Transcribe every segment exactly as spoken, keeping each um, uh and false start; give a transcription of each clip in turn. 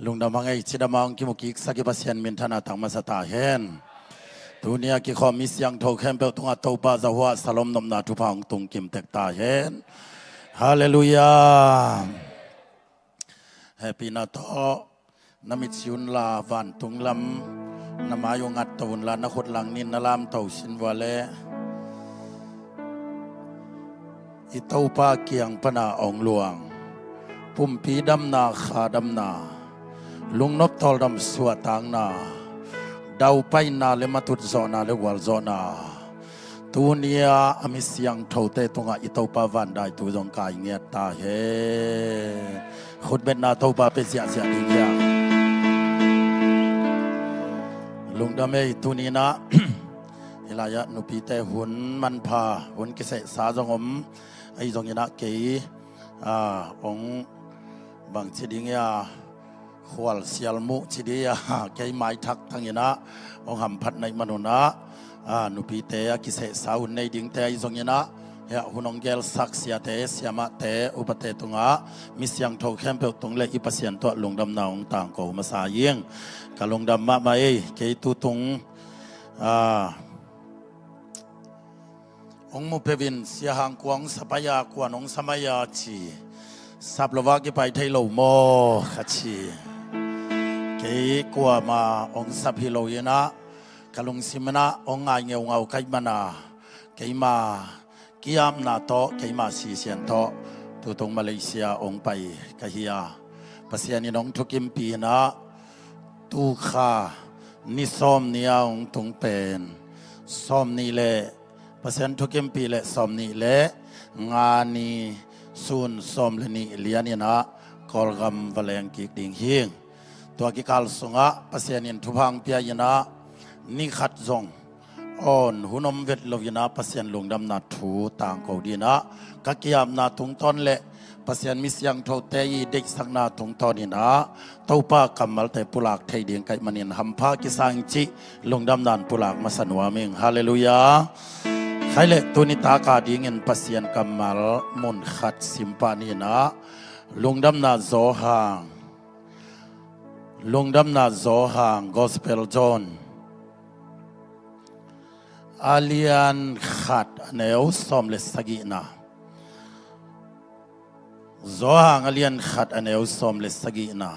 Lungdam hang ei, cidam hang, kimu kiksak i Pasian minthanna tang masa ta hen. Tuni a kikhawm mi siangtho khempeuh tungah Topa Jehovah shalom nopna thupha hong tung kim tek ta hen. Halleluiah. Hehpihna tawh na mitsi unla vantung lam na mai uh ngat to unla, na khut lang nin na lam to sin vua le i Topa kiang pana hong luang pumpi damna, kha damna, lungnop tawldam suahtakna, daupaina le matut zawhna le gualzawhna, tuni a a mi siangthote tungah i Topa vandaitu zong kai ngiat ta hen. Khutbetna Topa pe ziahziah ding hiam. Lungdam ei, tuni in ah hih lai-ah nupite hun manpha, hun kisehsa zong om. Ahi zongin ah kei, ah, hong bangci ding hia, khual sial muh ci ding hia, kei maithak tangin ah hong hamphat na hih manun ah, ah, nupite a kisehsa hun nei dingte ahi zongin ah, hia, hun hong gelsak siate, siamahte, upate tungah mi siangtho khempeuh tung le i Pasian tungah lungdamna hong tangko masa ing. Ka lungdam mahmah ei, kei tutung, ah, hong mu peuh in, Sia Hang, kua hong sa pai a, kua nong sa mai a ci, sap lo va kipai thei lo maw ka ci. Kei kuamah hong sap hi lo in ah, ka lungsim in ah hong ngai ngeungau ka hih man a, keima ki-apna tawh, keima sisian tawh tutung Malaysia hong pai ka hi a, Pasian in hong thukimpih in ah, tu kha ni sawm ni a hong tung pen sawm nih le, Pasian thukimpih le sawm nih le nga ni, sun sawm le nih lian in ah Kawlgam va leng kik ding hi. Tua kikal sungah Pasian in thupha hong pia in ah, ni khat zong awn hun om vet lo in ah Pasian lungdamna thu tangko ding in ah, ka ki-apna tungtawn le Pasian mi siangthote i deihsakna tungtawn in ah Topa kammalte pulak thei ding ka hih manin hampha kisa ing cih lungdamna hong pulak masa nuam ing. Halleluiah. Khai le tuni tak a dingin Pasian kammal mun khat sim pah ni in ah, Lungdamna Johan, Lungdamna Johan, Gospel John, a lian khat, a neu sawm le sagihna. Johan a lian khat, a neu sawm le sagihna.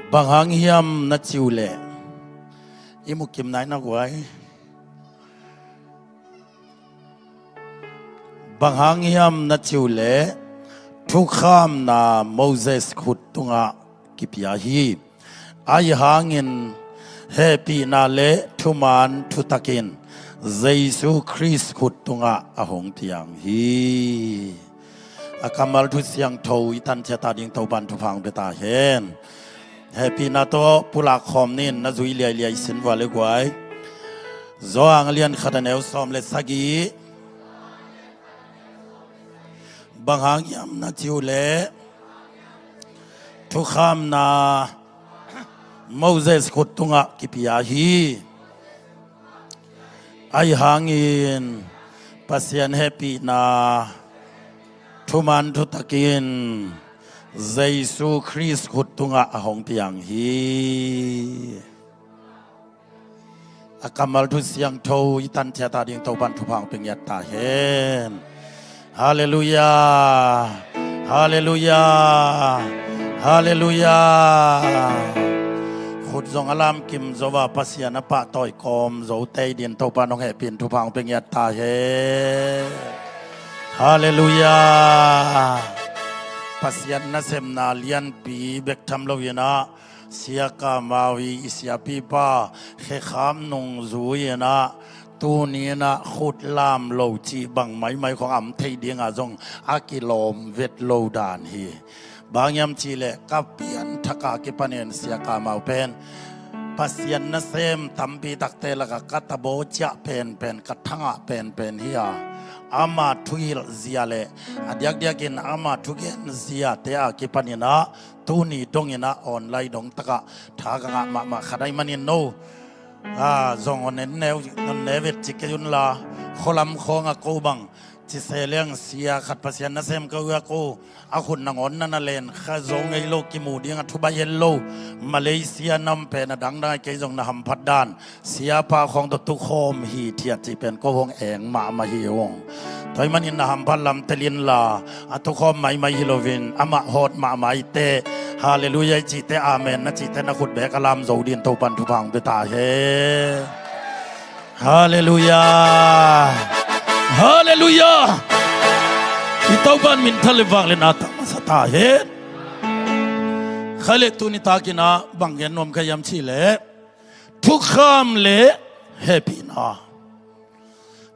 Bang hang hiam na ci uh leh, i mukim nai na guai. Bang hang hiam na ci uh leh, thukhamna Moses khut tungah kipia hi. Ahi hangin hehpihna le thuman thutak in Jesu Khrist khut tungah a hong piang hi. A kammal thu siangtho i tan ciat a ding Topa'n thupha hong pia ta hen. Hehpihna tawh pulak khawm ni in, na zui liailiai sin vua le guai. Johan a lian khat, a neu sawm le sagih. Bang hang hiam na ci uh leh, thukhamna Moses khut tungah kipia hi. Ahi hangin Pasian hehpihna thuman thutak in Jesu Khrist khut tungah a hong piang hi. A kammal thu siangtho i tan ciat a ding Topa'n thupha hong pia ngiat ta hen. Halleluiah. Halleluiah. Halleluiah. Khut zong a lamkim zo a, Pasian a pahtawi kawm zote i ding Topa'n hong hehpih in thupha hong pia ngiat ta hen. Halleluiah. Pasian nasemna lianpi bek tham lo in ah, Sia Kam Mau i siapipa khekham nung zui in ah, tuni in ah khut lam lo cih bang maimai khong a om thei ding a zong a kilawm vet lo dan hi. Bang hiam cih leh ka pianthak a kipanin Sia Kam Mau pen Pasian nasem tampi takte lakah ka tabaw ciah penpen, ka thangah penpen hi a, ama thuhilh zia le a diakdiakin ama thugen ziate a kipanin ah tuni dongin ah online dong takah tha ka ngah mahmah khat ahih manin no, a, zong hon en neu, hon ne vet ci kei unla, khualam khawng a ko bang Ci se leng sia khat Pasian nasem ka uh a ko a khut nangawn na na len kha zo ngei lo, kimu ding a thubai het lo. Malaysia nam pen a dangdang a kei zong na hamphat dan siapa khawng tawh tukhawm hi thiat cih pen ko hong eng mahmah hi ung. Tua ahih manin na hamphat lam telin la a tukhawm maimai hi loin amah hawt mahmah i te, halleluiah i cihte, amen na cihte na khut bek a lam zo din Topan thupha hong pia ta hen. Halleluiah. Halleluiah. I Topan minthan le vangliatna tang masa ta hen. Khaile tuni takin ah bang gen nuam ka hiam cih leh thukham le hehpihna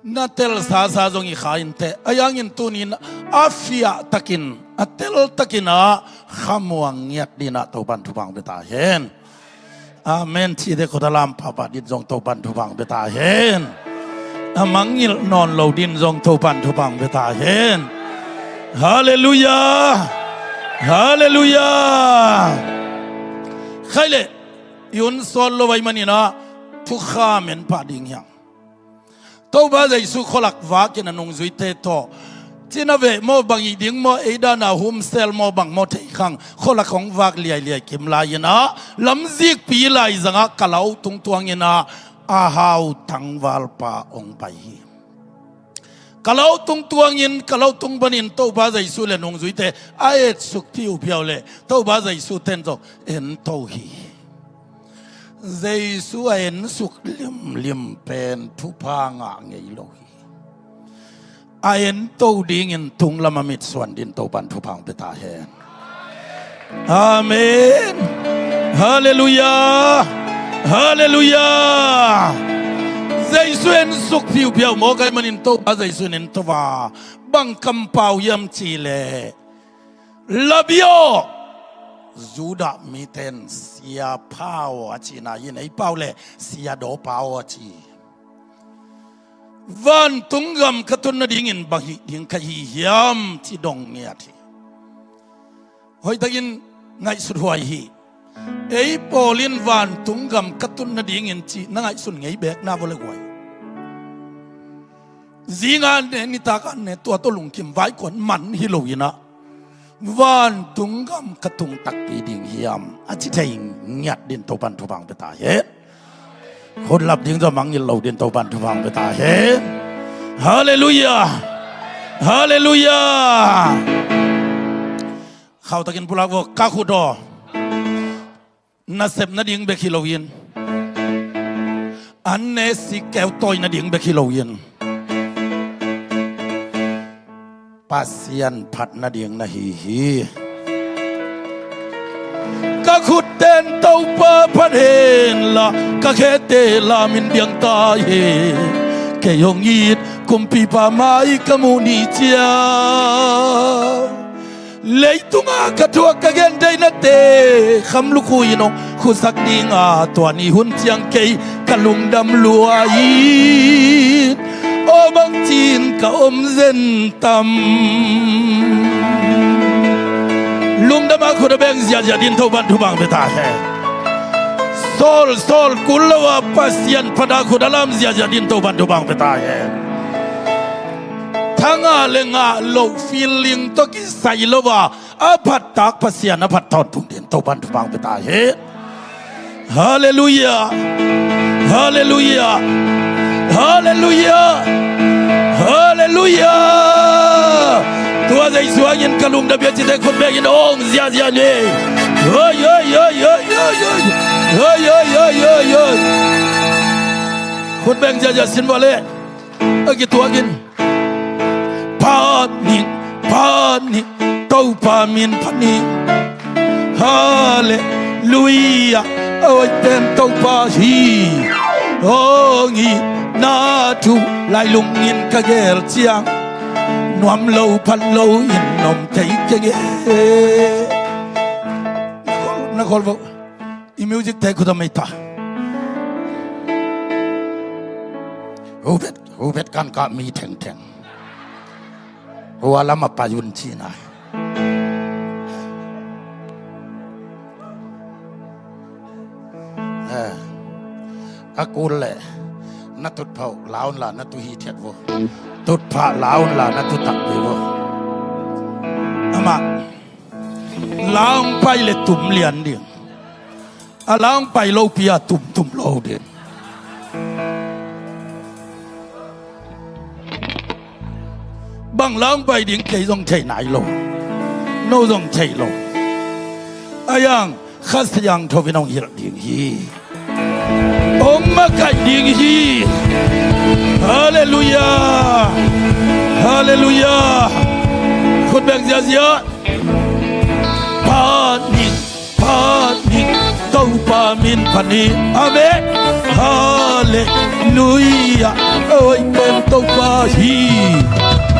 na tel sasa zong i kha in teh, a hiangin tunin a fiah takin a tel takin ah khamuang ngiat din ah Topan thupha hong pia ta hen. Amen cihte khut a lam pahpah din zong Topan thupha hong pia ta hen. A mangngilh nawn lo din zong Topan thupha hong pia ta hen. Halleluiah. Halleluiah. Khaile i hun sawt lo ahih manin ah thukham en pah ding hiam? Topa Jesu khualak vakin a nungzuite tawh cina veh maw, bang hih ding maw, ei dan a humsel maw, bang maw thei khang khualak hong vak liailiai kim lai-in ah lamzikpi laizangah kalau tungtuangin ah a hau tangvalpa hong pai hi. Kalau tungtuangin, kalau tung panin Topa Jesu le nungzuite a etsuk phiuphiau leh Topa Jesu ten zong ento hi. Jesu a ensuk limlim pen thupha ngah ngei lo hi. A ento dingin tunglam a mitsuan din Topan thupha hong pia ta hen. Amen. Halleluiah. Halleluiah. Jesu ensuk phiuphiau mawk ahih manin Topa Jesu in ento a, bang kampau hiam cih leh Rabbi aw, Judah mite in sia pha aw a cihna hi in, ei pau leh sia dawpa aw a ci. Vantung gam ka tun nadingin bang hih ding ka hi hiam ci dong ngiat hi. Hoihtakin ngaihsut huai hi. Ei pawl in vantung gam ka tun nadingin cih na ngaihsun ngei bek na vua le guai. Zinga ne, nitaka ne, tua tawh lungkim vaikuan man hi lo in ah vantung gam ka tung takpi ding hiam a ci thei ngiat din Topan thupha hong pia ta hen. Khut lap ding zong mangngilh lo din Topan thupha hong pia ta hen. Halleluiah. Halleluiah. Khauhtakin pulak vua, ka khut aw. Nasep nading bek hi loin, an ne sik keu tawi nading bek hi loin, Pasian phat nading na hi hi. Ka khutten Topa phat hen la, ka khete la min biang ta hen. Kei hong it kumpipa mai ka muh ni ciang, leitunga ka thuak ka gentheihnate kham lukhu in hong khusak dinga, tua ni hun ciang kei ka lungdam lua in, aw bangci in ka om zen tam. Lungdam a khut a beng ziahziah din Topan thupha hong pia ta hen. Sawl, sawl kul lo a Pasian phat a khut a lam ziahziah din Topan thupha hong pia ta hen. Thangah le ngah loh feeling tawh kisai lo a, a phat tak Pasian a phat tawntung din Topan thupha hong pia ta hen. Halleluiah. Halleluiah. Halleluiah. Halleluiah. Tua Jesu hangin ka lungdam hi a cite khut bengin hong ziahziah ni. Hoi, hoi, hoi. Khut beng ziahziah sin vua leh a kituakin. Phat ni, phat ni, Topa min phat ni. Halleluiah. A hoih pen Topa hi. Hong itna thu lai lungin ka gel ciang, nuam lo phat lo in om thei keng e. Na khol, na khol vo. I music te khut a mei ta. Hubet, hubet kan ka mi thengtheng. Hua lam a pai un cihna. Eh. A kul leh na tutphah uh la un la, na tu hithiat vo. Tutphah la unla na tutak ding uh. Amah la hong pai le tum lian ding. A la hong pai lopi a tumtum lo ding. Bang la hong pai ding kei zong thei nai lo. No zong thei lo. A yang Kha Siangtho in hong hilh ding hi. Hong makaih ding hi. Halleluiah. Halleluiah. Khut beng ziahziah. Phat ning, phat ning, Topa min phat ni. Amen. Halleluiah. Oi pen Topa hi.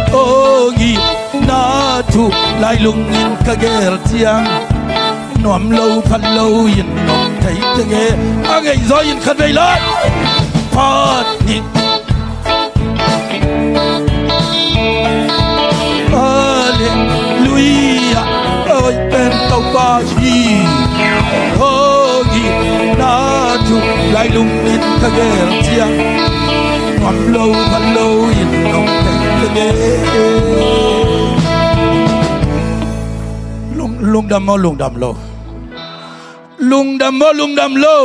Ong itna thu lai lungin ka gel ciang nuam lo phat lo in nong thei teng e. A ngeih zaw in khat vei lai. Phat ning. Halleluiah. Oi pen Topa hi. Hong itna thu lai lungin ka gel ciang nuam lo phat lo in nong thei teng e. Lung, lungdam maw, lungdam lo? Lungdam maw, lungdam lo?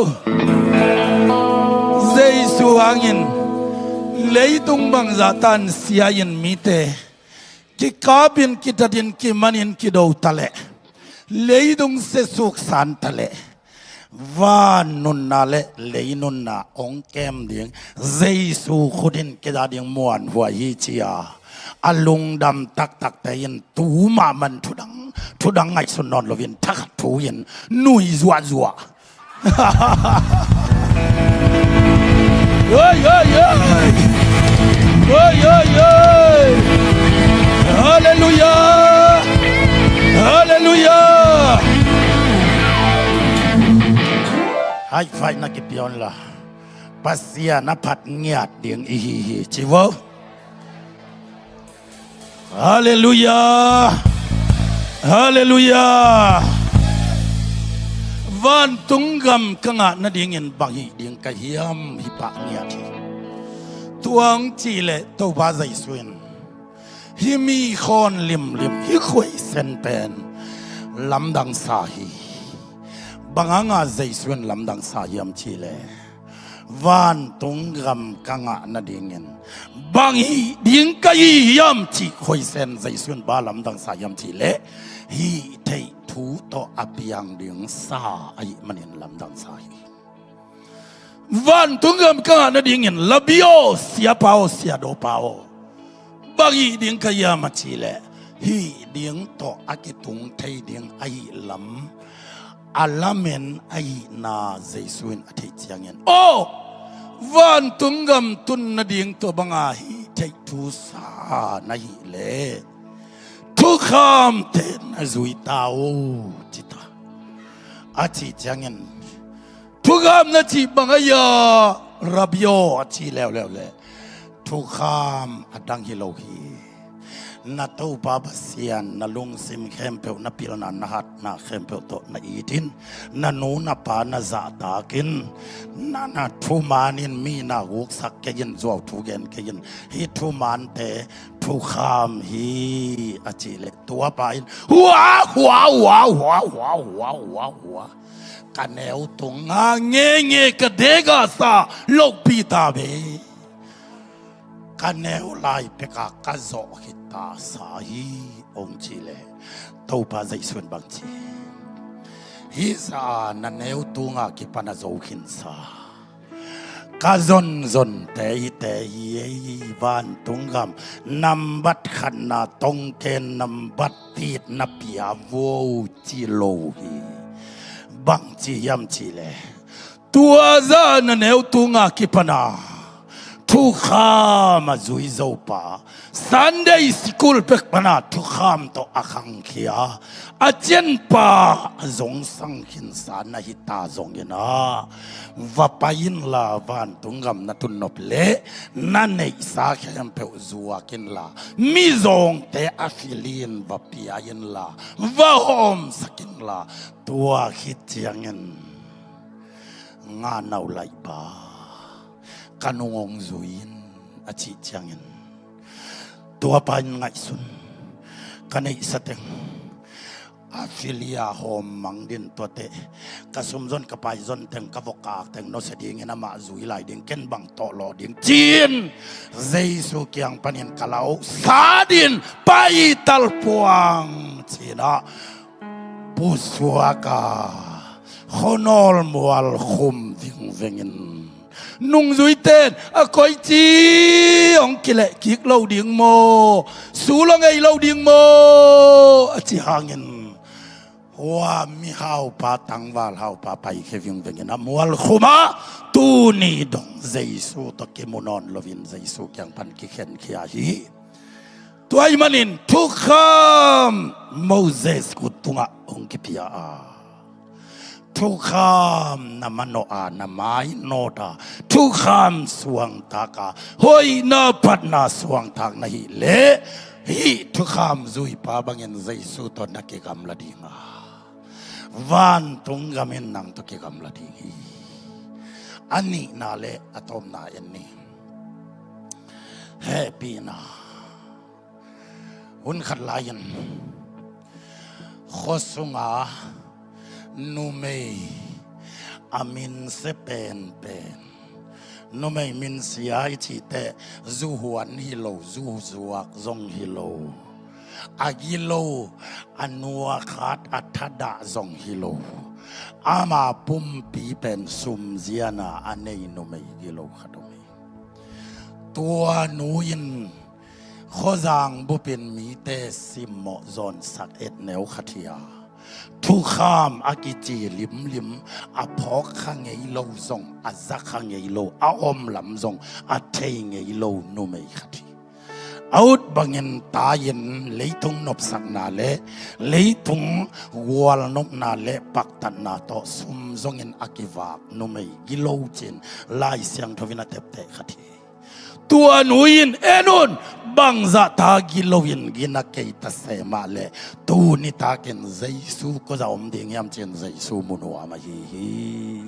Jesu hangin leitung bangzah tan sia in mite kikapin, kitatin, kimanin, kido taleh, leitung siasuk san taleh, van nunna le lei nunna hong kem ding Jesu khut in kei a ding muanhuai hi ci-a a lungdam taktakte in tu mahmah in thudang, thudang ngaihsun nawn loin thakhat thu in nui zuahzuah. Oi, oi, oi. Oi, oi, oi. Halleluiah. Halleluiah. High five na kipia un la. Pasian a phat ngiat ding i hi hi ci vo. Halleluiah. Halleluiah. Vantung gam ka ngah nadingin bang hih ding ka hiam, hih pah ngiat hi. Tua hong cih leh Topa Jesu in hih mi khawn limlim, hih khuaisen pen lamdang sa hi. Bang hanga Jesu in lamdang sa hiam cih leh, vantung gam ka ngah nadingin bang hih ding ka hi hiam cih khuaisen Jesu in bang lamdang sa hiam cih leh, hih theih thu tawh a piang ding sa ahih manin lamdang sa hi. Vantung gam ka ngah nadingin Rabbi aw, Siapa aw, Siadawpa aw, bang hih ding ka hiam a cih leh, hih ding tawh a kitung thei ding ahih lam a lamen ahihna Jesu in a theih ciangin, aw, vantung gam tun nading tua banga hih theih thu sa na hih leh, thukhamte na zui ta o, ci ta. A cih ciangin, thukham na cih bang a hia, Rabbi aw, a ci leuleu leh, thukham a dang hi lo hi. Na Topa Pasian na lungsim khempeuh, na pilna, na hatna khempeuh tawh na it in, na nu na pa na zahtak in, na, na thuman in mi na guksak kei in, zuauthu gen kei in, hih thumante thukham hi, a cih leh, tua pa in hua, hua, hua, hua. Ka neu tunga ngenge ka dega sa lohpi ta ve. Ka neu lai peka ka zawh khit ta sa hi, hong cih leh, Topa Jesu in bang ci? Hih zah na neu tunga kipan a zo khinsa ka zonzonte hite hi ei, vantung gam nambat khatna tongken nambat titna pia vo ci lo hi. Bang ci hiam cih leh, tua zah na neu tunga kipana thukham a zui zopa, Sunday school pek pana thukham tawh a khangkhia a cianpa a zongsang khinsa na hita zongin ah, va pai inla, vantung gam na tunnop leh na neihsa khempeuh zuak inla, mizawngte a filin va pia inla, va hawmsak inla, tua khit ciangin, nga nau laihpa, ka nung hong zui in, a cih ciangin, Tua pa in ngaihsun, ka neihsa teng a fili a hawm mang din tuate, ka sumzon ka paizon teng ka vokak teng nusia dingin amah zui lai ding, ken bang tawh lawh ding ci-in Jesu kiang panin ka lauhsa din paital puang ci-in ah pusuak a khuanawl mualkhum vingveng in nungzuite in a koici hong kileh kik lo ding maw, sul hong ei lo ding maw a ci hangin, hua mihaupa, tangval haupa paikhia vingveng in a mualkhum ah tuni dong Jesu tawh kimu nawn loin Jesu kiang pan kikhenkhia hi. Tua ahih manin thukham Moses kut tungah hong kipia a, thukham na manawh a, na mainawt a, thukham suangtak a, hoihna phatna suangtak na hih leh, hih thukham zuipa bangin Jesu tawh na kigamla ding a, vantung gam in nang tawh kigamla ding hi. A nihna le a tawpna en ni. Hehpihna. Hun khat lai-in khuasunga numei a minsia penpen, numei minsia i cih teh zuhuan hi lo, zuzuak zong hi lo, a gilo, a nuakhat, a thadah zong hi lo, ama pumpi pen sumzian a a nei numei gilo khat om hi. Tua nu in khuazang bupin mite simmawh zawnsak etneu khat hi a, thukham a kici limlim, a phawk kha ngei lo zong, a za kha ngei lo, a om lam zong a thei ngei lo numei khat hi. A ut bangin tai-in leitung nopsakna le leitung gualnopna le paktatna tawh sum zongin a kivak numei gilo ci-in Lai Siangtho in a tepteh khat hi. Tua nu in, en un, bangzah ta gilo in gina kei ta se mah leh, tu nitakin Jesu kua zah om ding hiam ci-in Jesu mu nuam ahi hi.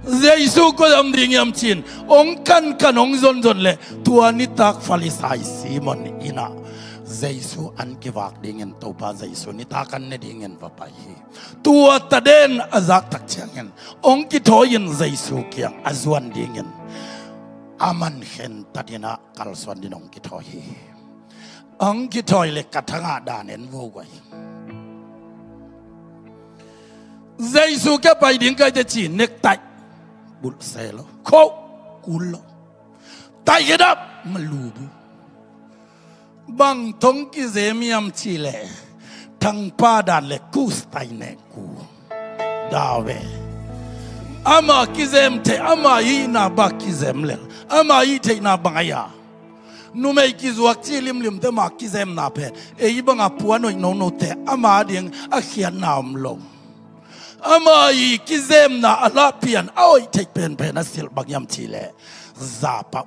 Jesu kua zah om ding hiam ci-in hong kankan, hong zonzon leh, tua nitak Farisai Simon inn ah Jesu an kivak dingin Topa Jesu nitak an ne dingin va pai hi. Tua taden a zak tak ciangin hong kithawi-in Jesu kiang a zuan dingin a man khentat in ah kalsuan din hong kithawi hi. Hong kithawi leh ka thangah dan en vo guai. Jesu kia pai ding kai teh ci, nektaih bulh se lo, khoh kul lo, taih khedap malubu. Bang tawh kizem hiam cih leh, thangpa dan leh kus taih neh ku. Dawe. Ama kizem theih, ama hihna bang kizem lel, ama hih theihna bang a hia. Numei kizuak cih limlim teh ama kizemna pen, ei banga puan hoih nono teh ama ding a khiatna om lo. Ama ii kizemna a lahpian a hoih theih penpen a silh bang hiam cih leh, zapau.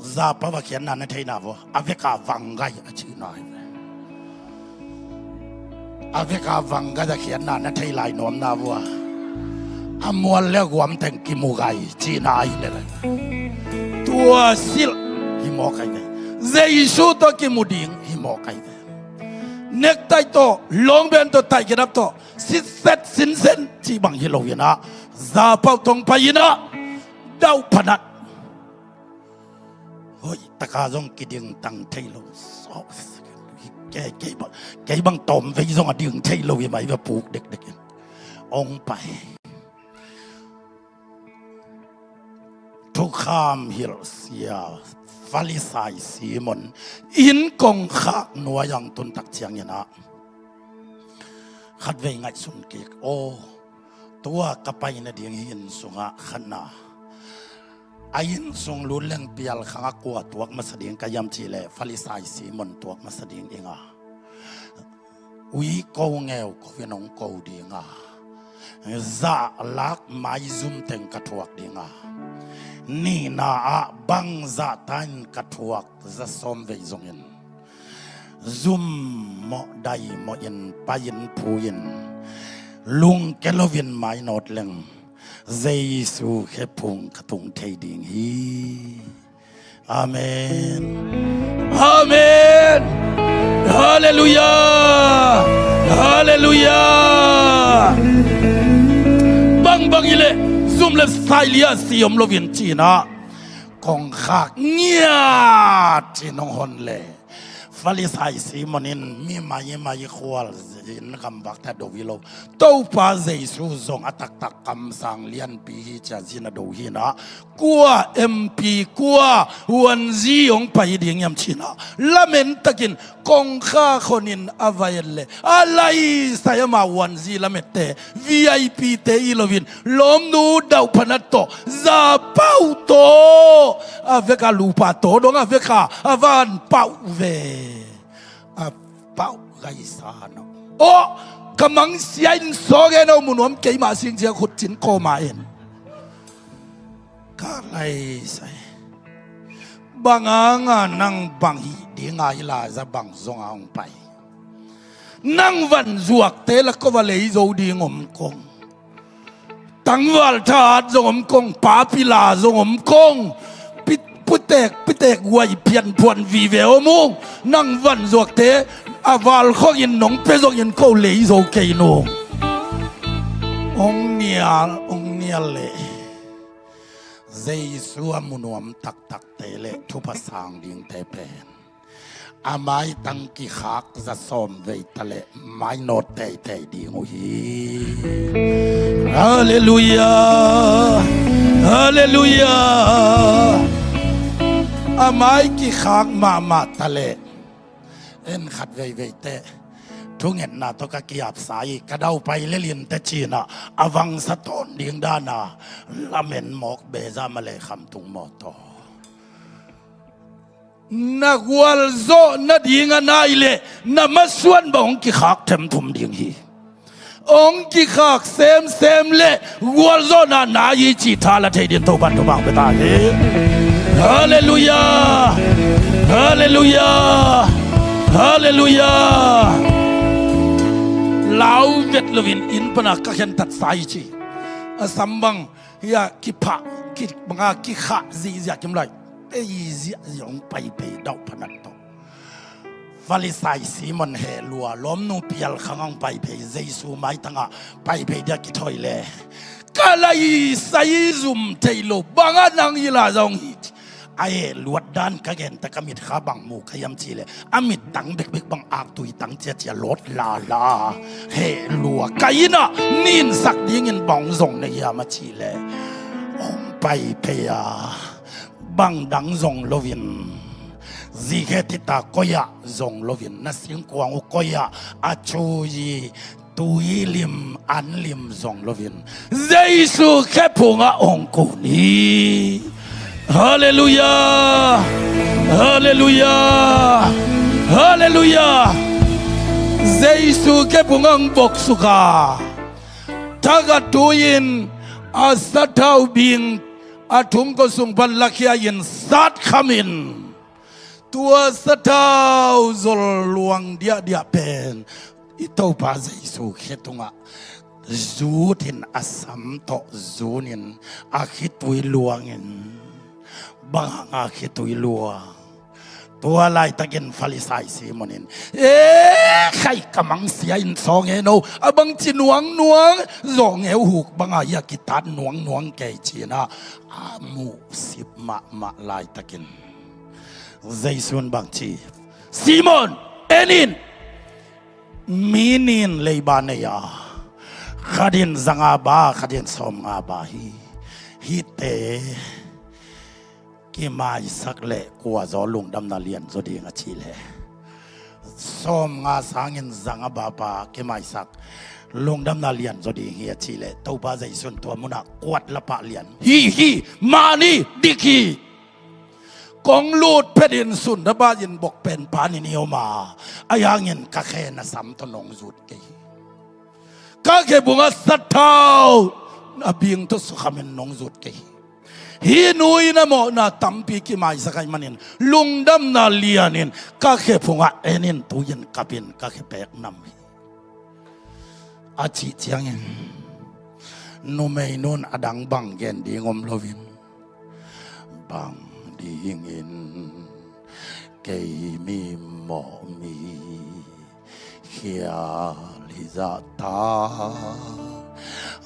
Zapau a khiatna na theihna vua, a veka vanggai a cihna hi ve. A veka vanggai a khiatna na thei lai nuamna vua, a mual le a guam teng kimu gai cihna ahi ne lai. Tua silh hi mawk ahi ve. Jesu tawh kimu ding hi mawk ahi ve. Nektaih tawh, lawngben tawh, taih khedap tawh, sitset sinsen cih bang hi lo in ah, zapau tawh pai in ah, dauh phanat. Hoih taka zong kidingtang thei lo. Kei, kei bang, kei bang tawmvei zong a ding thei lo hi mai va puk dekdek in hong pai. Thukham hilhsia Farisai Simon inn kongkhak nuai-ah hong tun tak ciangin ah, khatvei ngaihsun kik, aw, tua ka pai nading hih inn sungah khatna, a inn sung lut leng pial khangah kua tuak masa ding ka hiam cih leh Farisai Simon tuak masa ding ing a, ui ko ngeu ko in hong ko ding a, zahlak maizum teng ka thuak ding a, nihna ah bangzah ta in ka thuak za sawm vei zongin, zum mawh dai mawh in pai in phu in lungke lo in mainawt leng Jesu khephung ka tung thei ding hi. Amen. Amen. Halleluiah. Halleluiah. Bangbang hileh zum le sai li-a si om loin ci-in ah kongkhak ngiat ci-in hong hon leh, Farisai Simon in mi maimai khualzin gamvakte a do hi lo. Topa Jesu zong a taktak kamsang lianpi hi ci-a zin a do hi-in ah, kua M P, kua huanzi hong pai ding hiam ci-in ah lamen takin kongkhak honin a va et leh, a laisai ama huanzi lamette V I P-te hi loin lawmnu dauh phanat tawh, za pauh tawh, a vek a lupa tawh dong a vek a, a van pauh ve. A pauh gaisa no. Aw, ka mangsia in sawge no, mu nuam kei mah sing ci-a khutcin kawma en. Ka laisai. Bang hanga nang bang hih dinga i laza bang zonga hong pai? Nang vanzuakte la kova lei zo ding om kong. Tangval thahat zong om kong, papi la zong om kong. Pi-, putek, pitek guai pianphuan vive om ung. Nang vanzuakte a valkhongin nong pia zongin ko lei zo kei nung. Hong nial, hong nial leh. Jesu a mu nuam taktakte le thupha sang dingte pen a maitang kikhak za sawm vei ta leh mainawt teitei ding uh hi. Halleluiah. Halleluiah. A mai kikhak mahmah ta leh en khat veivei teh thungetna tawh ka kiapsa hi, ka daupai lelin teh ci-in ah a vangsa tawn ding dana lamen mawk beza ma le khamtung mawtaw. Na gualzawh nading a nai leh na masuan bang hong kikhak themthum ding hi. Hong kikhak semsem le gualzawhna nai hi cih tha la thei dingin Topan thupha hong pia ta hi. Halleluiah. Halleluiah. Halleluiah. Lau vet loin inn pana ka khentat sa hi ci. A sam bang hia kiphah, kibanga kikhah zihziah kim lai. Pei ziahziah hong paiphei dauh phanat tawh. Farisai Simon heh lua, lawmnu pialkhang hong paiphei, Jesu maitangah paiphei dia kithoih le, ka laisai zum thei lo, bangah nang i laza hong hi ci. A heh luat dan ka gente ka mitkha bang mu ka hiam cih leh a mittang bekbek bang aktui tang ciacia lawt lala heh lua. Ka innah ninsak dingin bang hong zong na hiam a cih leh hong paiphei a, bang dang zong loin, zikhe tita koi-ah zong loin, na singkuang uh koi-ah a cui tui lim an lim zong loin Jesu khephungah hong kun hi. Halleluiah. Halleluiah. Halleluiah. Jesu khephungah hong boksuk a, thak a tui-in a sathau bing a thungkaw sung pan lakhia-in satkham in, tua sathau zol luang diahdiah pen i Topa Jesu khe tungah zutin a sam tawh zunin a khitui luangin, bang hanga khitui luang? Tua laitakin Farisai Simon in, e, khai ka mangsia in sawnge no, a bangci nuangnuang, zawngeu huk banga hia kitat nuangnuang kei ci-in ah a muhsip mahmah laitakin Jesu in bangci, Simon, en in. Mi nih in leiba nei a, khat in zanga ba, khat in sawmnga ba hi. Hihte kimaisak leh kua zaw lungdamna lianzaw ding a cih leh, sawmnga sangin zanga bapa kimaisak lungdamna lianzaw ding hi a cih leh, Topa Jesu in tua munah kuat lapah lian hi hi, mani dik hi. Kong lut phetin sunda ba in bok pen panin i om a, ahi hangin ka khe na sam tawh nong zut kei hi. Ka khephungah sathau a bing tawh sukhamin nong zut kei hi. Hih nu in a mawhna tampi kimaisak ahih manin lungdamna lianin ka khephungah en in, tu-in kap in, ka khe pek nam hi, a cih ciangin numeinu in a dang bang gen ding om loin, bang dingin kei mimawh mi khial hi zahtak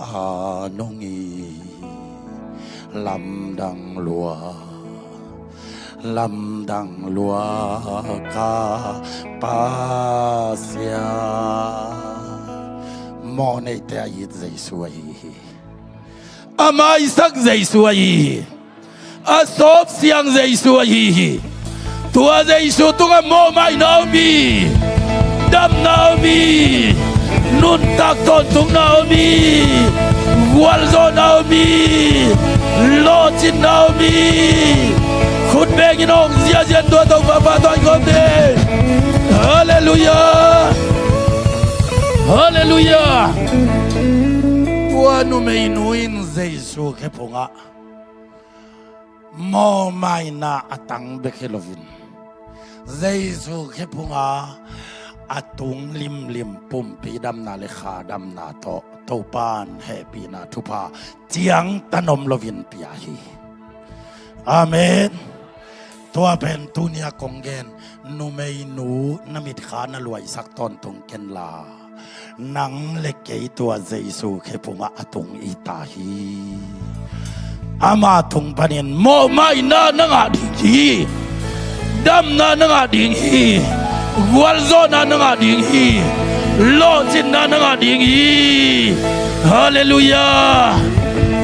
a nong hi. Lamdang lua, lamdang lua ka Pasian. Mawh neite a it Jesu ahi hi. A maisak Jesu ahi hi. A sawpsiang Jesu ahi hi. Tua Jesu tungah mawhmaina om hi. Damna om hi. Nuntak tawntungna om hi. Gualzawhna om hi. Lawhcinna om hi. Khut bengin hong ziazian tua Topa pa tawh i gawm ding. Halleluiah. Halleluiah. Tua numeinu in Jesu khephungah mawhmaina a tang bek hi loin, Jesu khephunga a tung limlim pumpi damna le kha damna tawh Topan hehpihna thupha ciangtan om loin pia hi. Amen. Tua pen tunia kong gen numeinu na mitkha na luaisak tawntung kenla, nang le kei tua Jesu khephungah a tung i ta hi. Ama tung panin mawhmaina na ngah ding hi. Damna na ngah ding hi. Gualzawhna na ngah ding hi. Lawhcinna na ngah ding hi. Halleluiah.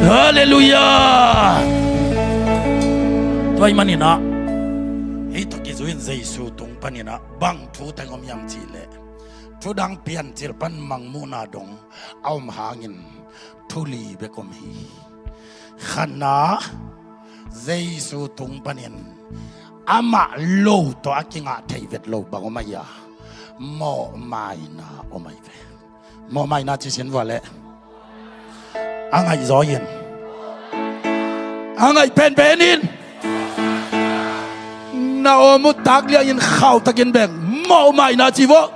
Halleluiah. Tua ahih maninah hih tawh kizui-in Jesu tung paninah bang thu teng om hiam cihleh, thudang Piancil pan Mangmuhna dong a om hangin thu li bek om hi. Khatna, Jesu tung panin amah lo tawh a kingah thei vet lo bang om ahi a, mawhmaina om ahi ve. Mawhmaina ci sin vua leh. A ngaihzaw in, a ngaih penpen in, na om uh tak liangin khauhtakin beng, mawhmaina ci vua.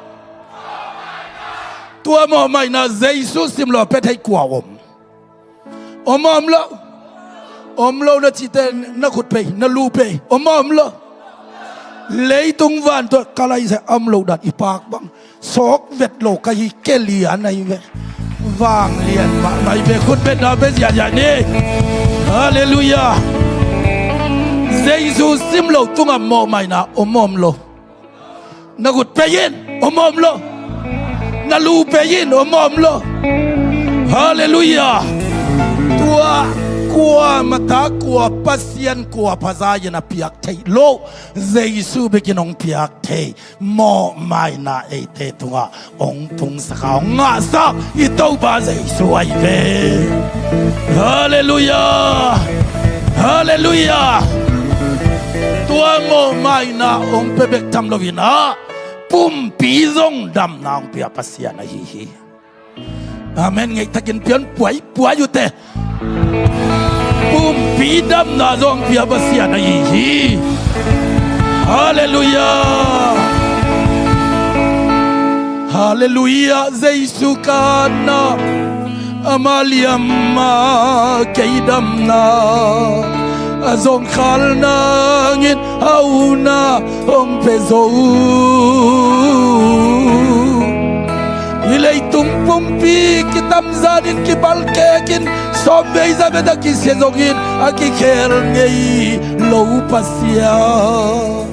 Tua mawhmaina Jesu sim lo a pia thei kua om? Om maw om lo? Om lo na cihte na khut pei, na lu pei. Om maw om lo? Leitung van tawh ka laisai a om lo dan i paak bang sawk vet lo ka hi, kei lian ahi ve. Vanglian mahmah hi ve, khut betna pia ziahziah ni. Halleluiah. Jesu sim lo tungah mawhmaina om maw om lo? Na khut pei in, om maw om lo? Na lu pei in, om maw om lo? Halleluiah. Tua kua mata, kua Pasian, kua phaza in a piak theih lo, Jesu bekin hong piak thei mawhmaina eite tungah hong tungsak a hong ngahsak i Topa Jesu ahi ve. Halleluiah. Halleluiah. Tua mawhmaina hong pia bek tham loin ah, pumpi zong damna hong pia Pasian ahi hi. Amen. Ngeihtakin pian puaipuai uh teh. Pumpi damna zong pia Pasian ahi hi. Halleluiah. Halleluiah. Jesu ka atna, ama liamma kei damna, a zawngkhal nangin hauna hong pia zo. Hih leitung pumpi kitamzanin kipalkekin sawmvei zavei a kisia zongin a kikhel ngei lo Pasian,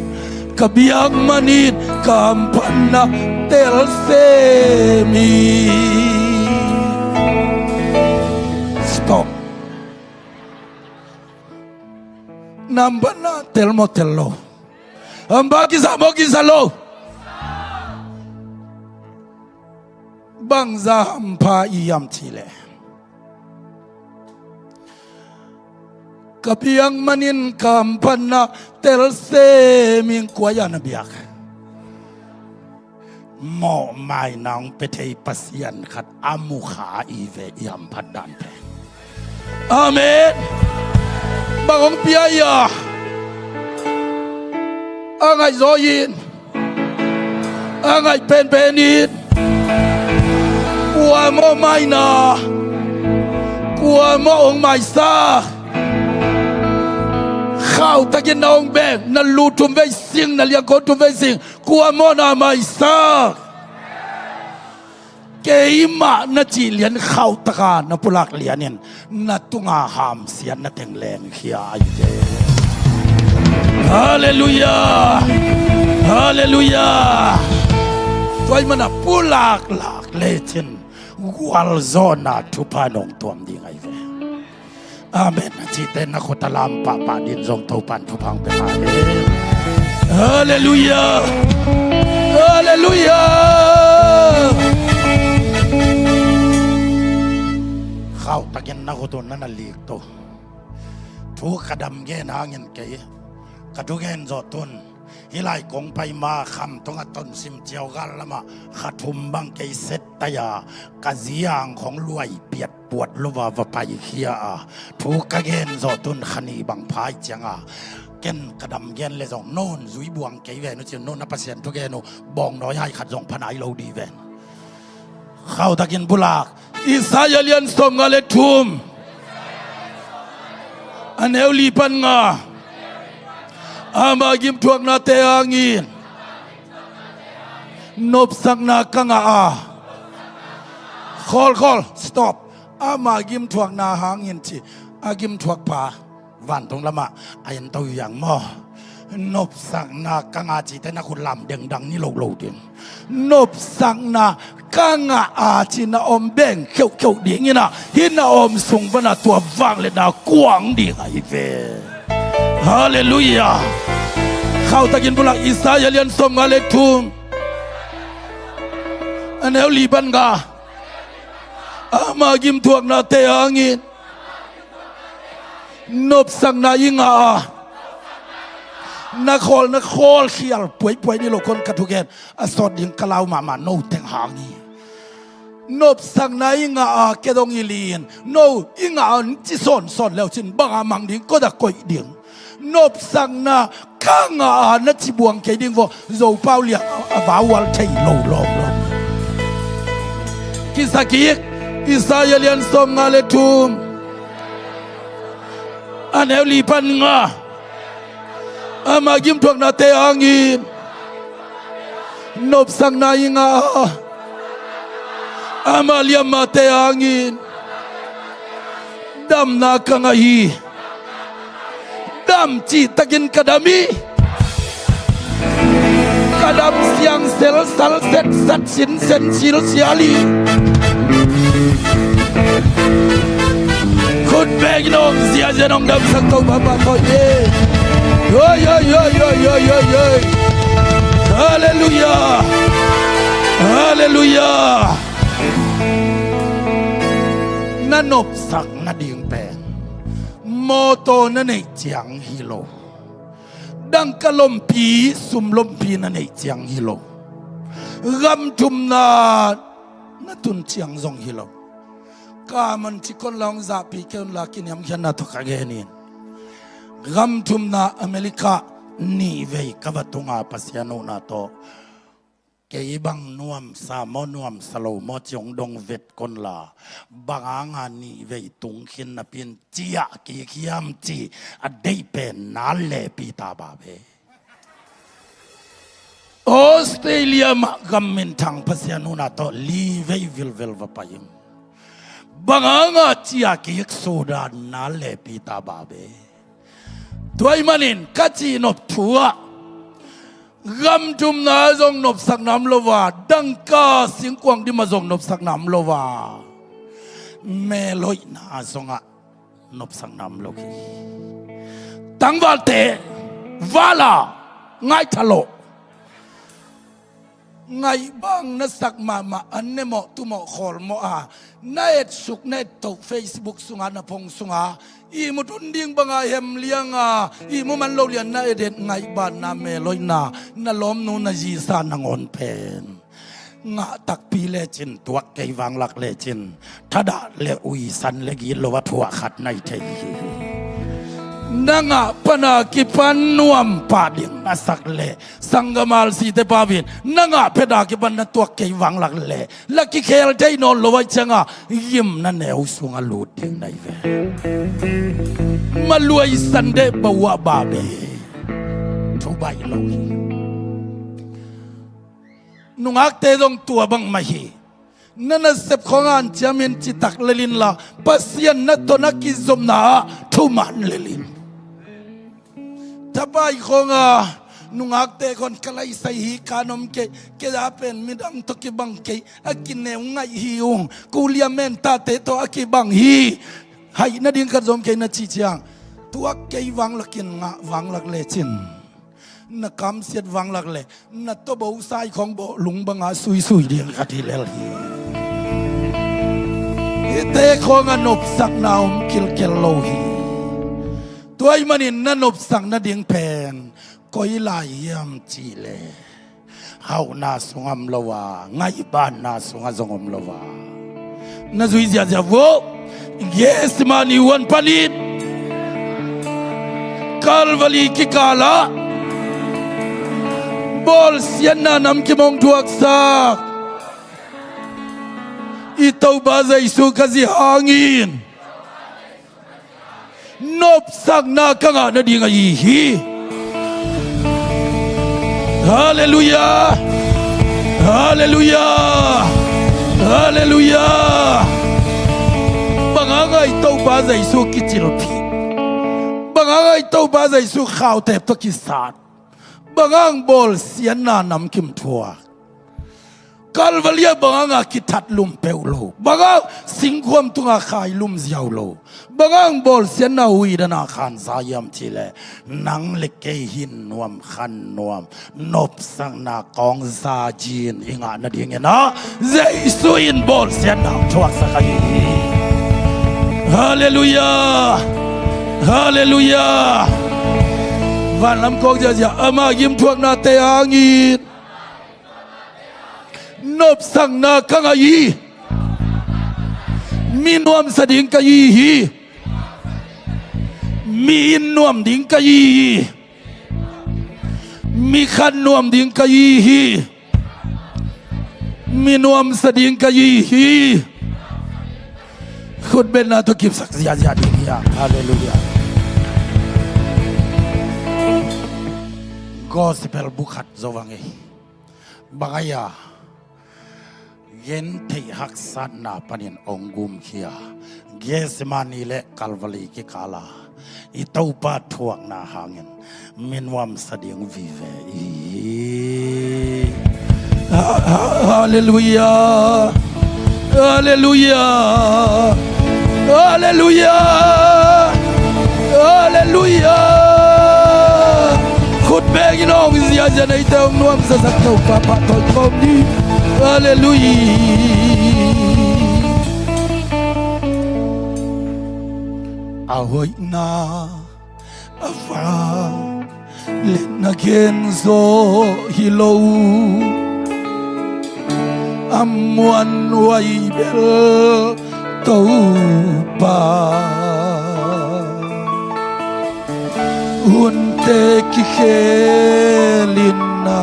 ka biak manin ka hamphatna telse mi. Stop. Na hamphatna tel maw tel lo? Hampha kisa maw kisa lo? Bangzah hampha i hiam cihleh, ka biak manin ka hamphatna telse mi. Kua a na biak? Mawhmaina hong pia thei Pasian khat a mukha i ve i hamphat dan pen. Amen. Bang hong pia ia? A ngaihzaw in, a ngaih penpen in. Kua mawhmaina, kua mawh hong maisak? Khauhtakin na hong beng, na lu thum vei sing, na liangko thum vei sing. Kua mawhna maisak? Keimah na cih lian khauhtaka na pulak lianin na tunga hamsiatna teng lengkhia ahi ve. Halleluiah. Halleluiah. Tua ahih mana pulak lak lecin gualzawhna thupha nong tuam ding ahi ve. Amen. A cihte na khut a lam pahpah din zong Topan thupha hong pia ta hen. Halleluiah. Halleluiah. Khauhtakin na khut un na na lik to. Thu ka dam gen hangin kei ka thugen zawh tun hih lai kong pai ma Khamtung a Tonsim Ciaugal lamah kha thum bang kei set tai a, ka zi ang khong luai piat puat lo a va paikhia a, thu ka gen zawh tun kha nih bang phai cianga ken ka dam gen le zong non zui buang kei ven uh cin, non a Pasian thugen uh bawngnawi hai khat zong pha nai lo dih ven. Khauhtakin pulak. Isaiah lian sawmnga le thum, a neu li pan nga. Ama gimthuaknate hangin nopsakna ka ngah a. Khawlkhawl, stop. Ama gimthuakna hangin ci, a gimthuakpa vantung lamah a ento hiang maw? Nopsakna ka ngah a cihte na khut lam dengdang ni lo lo ding. Nopsakna ka ngah a ci na om beng kheuhkheuh dingin ah hih na om sung pana tua vangliatna kuang ding ahi ve. Halleluiah. Khauhtakin pulak. Isaiah lian sawmnga le thum, a neu li pan nga. Ama gimthuaknate hangin nopsakna i ngah a. Na khawl, na khawl khial puaipuai ni lo kon ka thugen. A sawt ding ka lau mahmah no teng hang hi. Nopsakna i ngah a, kei dong i li in no i ngah a ci sawnsawn leu cin banga mang ding, kota koih ding. Nopsakna ka ngah a na ci buang kei ding vaw, Zopau liang a vaual thei lo lawm lo. Kisa kik. Isaiah lian sawmnga le thum, a neu li pan nga. Ama gimthuaknate hangin nopsakna i ngah a. Ama liammate hangin damna ka ngah hi. Dam cihtakin ka dam hi. Ka dam siang sel sal set sat sin sen sil sial hi. Khut bengin hong ziazia nong damsak Topa pahtawi hi. Oi, oi, oi. Halleluiah. Halleluiah. Na nopsak nading pen mawtaw na neih ciang hi lo. Dangka lompi, sum lompi na neih ciang hi lo. Gam thumna na tun ciang zong hi lo. Ka man ci kon la hong zahpih kei un la, kiniamkhiatna tawh ka gen in. Gam thumna America nih vei ka va tunga Pasian huhna tawh. Kei bang nuamsa maw nuamsa lo maw ci hong dong vet kon la, bang hanga nih vei tung khin napi in ciah kik hiam ci a deih pen na le Peter ba ve. Australia mah gam minthang Pasian huhna tawh li vei vilvel va pai ing. Bang hanga ciah kik Sudan na le Peter ba ve. Tua ahih manin ka cihnop thu ah, gam thumna zong nopsakna om lo a, dangka singkuang dim ah zong nopsakna om lo a, mel hoihna zongah nopsakna om lo hi. Tangvalte vala ngaithalawh. Ngaihbang na sak mahmah, an ne mawh, tu mawh, khawl mawh a, na etsuk na ettoh Facebook sunga, na phone sunga ihmu tun ding banga hem lianga ihmu man lo lian na edet ngaihbanna, mel hoihna, na lawmnu na zisa nangawn pen ngah takpi lecin, tuak kei vanglak lecin, thadah le uisan le gitlo a thuah khat na hi thei hi. Na ngah pana kipan nuam pah ding na sak leh, sanggam Alsite pa vin, na ngah pana kipan na tuak kei vanglak leh, la kikhel thei nawn lo ahih ciangah gimna neu sungah lut ding na hi ve. Maluai sandeh bawah babe. Thubaih lo hi. Nungakte zong tua bang mah hi. Na nasep khawng hanciamin citak lel inla, Pasian na tawh na kizopna ah thuman lel in. Thapai khawng a, nungakte khawng ka laisai hi, ka nuam kei, kei a pen midang tawh kibang kei, a kineu ngaih hi ung, kuliamen tate tawh a kibang hi. Haih nading khat zong om kei na cih ciang, tuak kei vanglak in ngah vanglak lecin, na kamsiat vanglak leh, na tawh bosai khawng bawhlung bangah suisui ding khat hi lel hi. Hihte khawngah nopsakna om kilkel lo hi. Tua ahih manin na nopsak nading pen koi lai hiam cih leh, hauhna sungah om lo a, ngaihbanna sungah zong om lo a, na zui ziahziah vo. Gethsemane huan panin Calvary kikalah bawlsiatna namkim hong thuaksak i Topa Jesu Khazih hangin nopsakna ka ngah nading ahi hi. Halleluiah. Halleluiah. Halleluiah. Bang hang a i Topa Jesu kicilphih? Bang hang a i Topa Jesu khautep tawh kisat? Bang hang bawlsiatna namkim thuak? Calvary ah bang hang a kithat lum peuh lo? Bang hang singkhuam tungah khailum ziau lo? Bang hang bawlsiatna huidana khansa hiam cih leh, nang le kei hin nuam khan nuam, nopsakna kawng zazi in i ngah nadingin ah Jesu in bawlsiatna thuaksak ahi hi. Halleluiah. Halleluiah. Vanlam kawng ziahziah, ama gimthuaknate hangin nopsakna ka ngah hi. Mi nuamsa ding ka hi hi. Mi inn nuam ding ka hi hi. Mi khan nuam ding ka hi hi. Mi nuamsa ding ka hi hi. Khutbetna tawh kipsak ziahziah ding hi a. Halleluiah. Gospel bu khat zo vang ei. Bang a hia? Gentheih haksatna panin hong gumkhia, Gethsemane le Calvary kikala i Topa thuakna hangin mi nuamsa ding vive i hi. Ha-, ha-, halleluiah. Halleluiah. Halleluiah. Halleluiah. Khut bengin hong ziahziah, neite hong nuamsasak Topa pahtawi khawm ni. Halleluiah. A hoihna a vak le na gen zaw hi lo, a muanhuai bel Topa. Hunte kikhelin na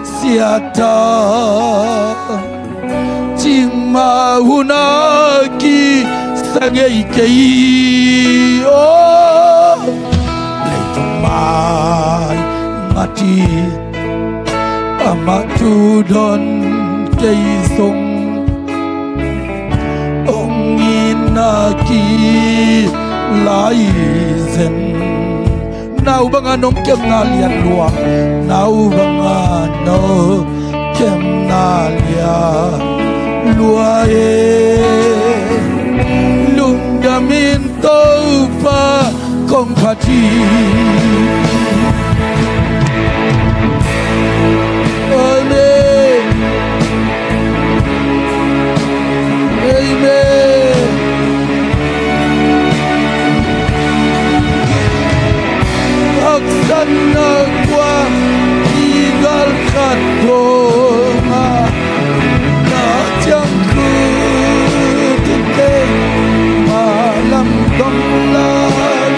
kisiata, cikmah hun a kisa ngei kei aw. Leitung mai mati amah thu don kei zong, hong itna kilai zen. Nau banga nong kemna lian lua, nau banga nong kemna lian lua e. Lungdamin Topa kong phat hi. Amen. Amen. Haksatna kua kigal khat dong a, na ciang khut in keima lam dong lai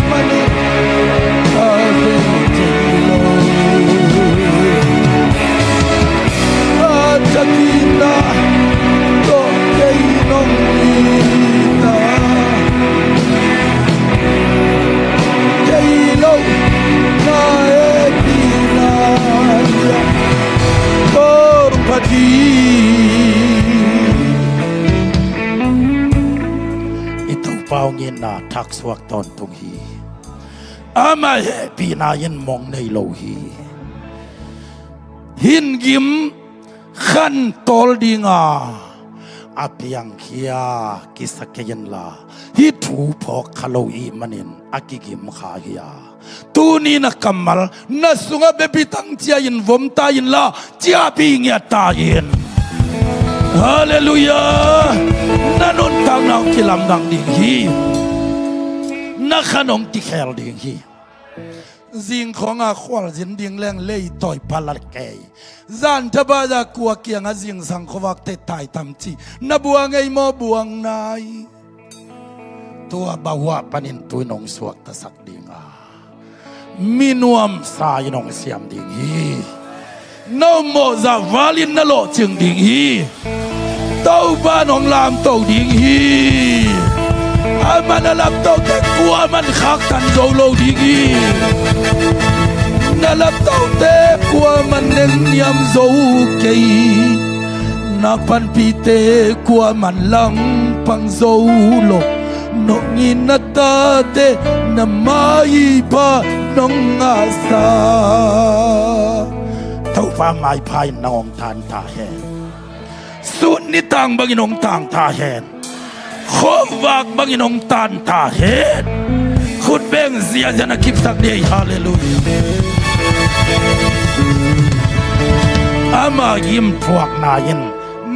na thaksuak tawntung hi. Ama hehpihna in mong nei lo hi. Hin gim khan tawl dinga a piangkhia kisa kei inla, hih thu phawk kha lo ih manin a kigim kha hi a, tuni na kammal na sungah biapi tang cia in vom ta inla, ciahpih ngiat ta in. Halleluiah. Na nuntakna hong kilamdang ding hi. Na khan hong kikhel ding hi. Zing khawnga khualzin ding leng leitawi pha la kei. Zan thabah za kua kiangah zingsang khuavakte tai tam ci. Na buang ei maw? Buang nai. Tua bahuah panin tu in hong suaktasak dinga, mi nuamsa in hong siam ding hi. Na ummawh zah valin na lawhcing ding hi. Topa in hong lamto ding hi. Amah na laptote kuaman khaktan zo lo ding hi. Na laptote kuaman nengniam zo kei. Na panpihte kuaman langpang zo lo. Nong in na tate na maipha nong ngahsa. Topa maipha in nang hong tan ta hen. Sun nitang bangin hong tang ta hen. Khuavak bangin hong tan ta hen. Khut beng ziahziah na kipsak dih. Halleluiah. Ama gim thuakna in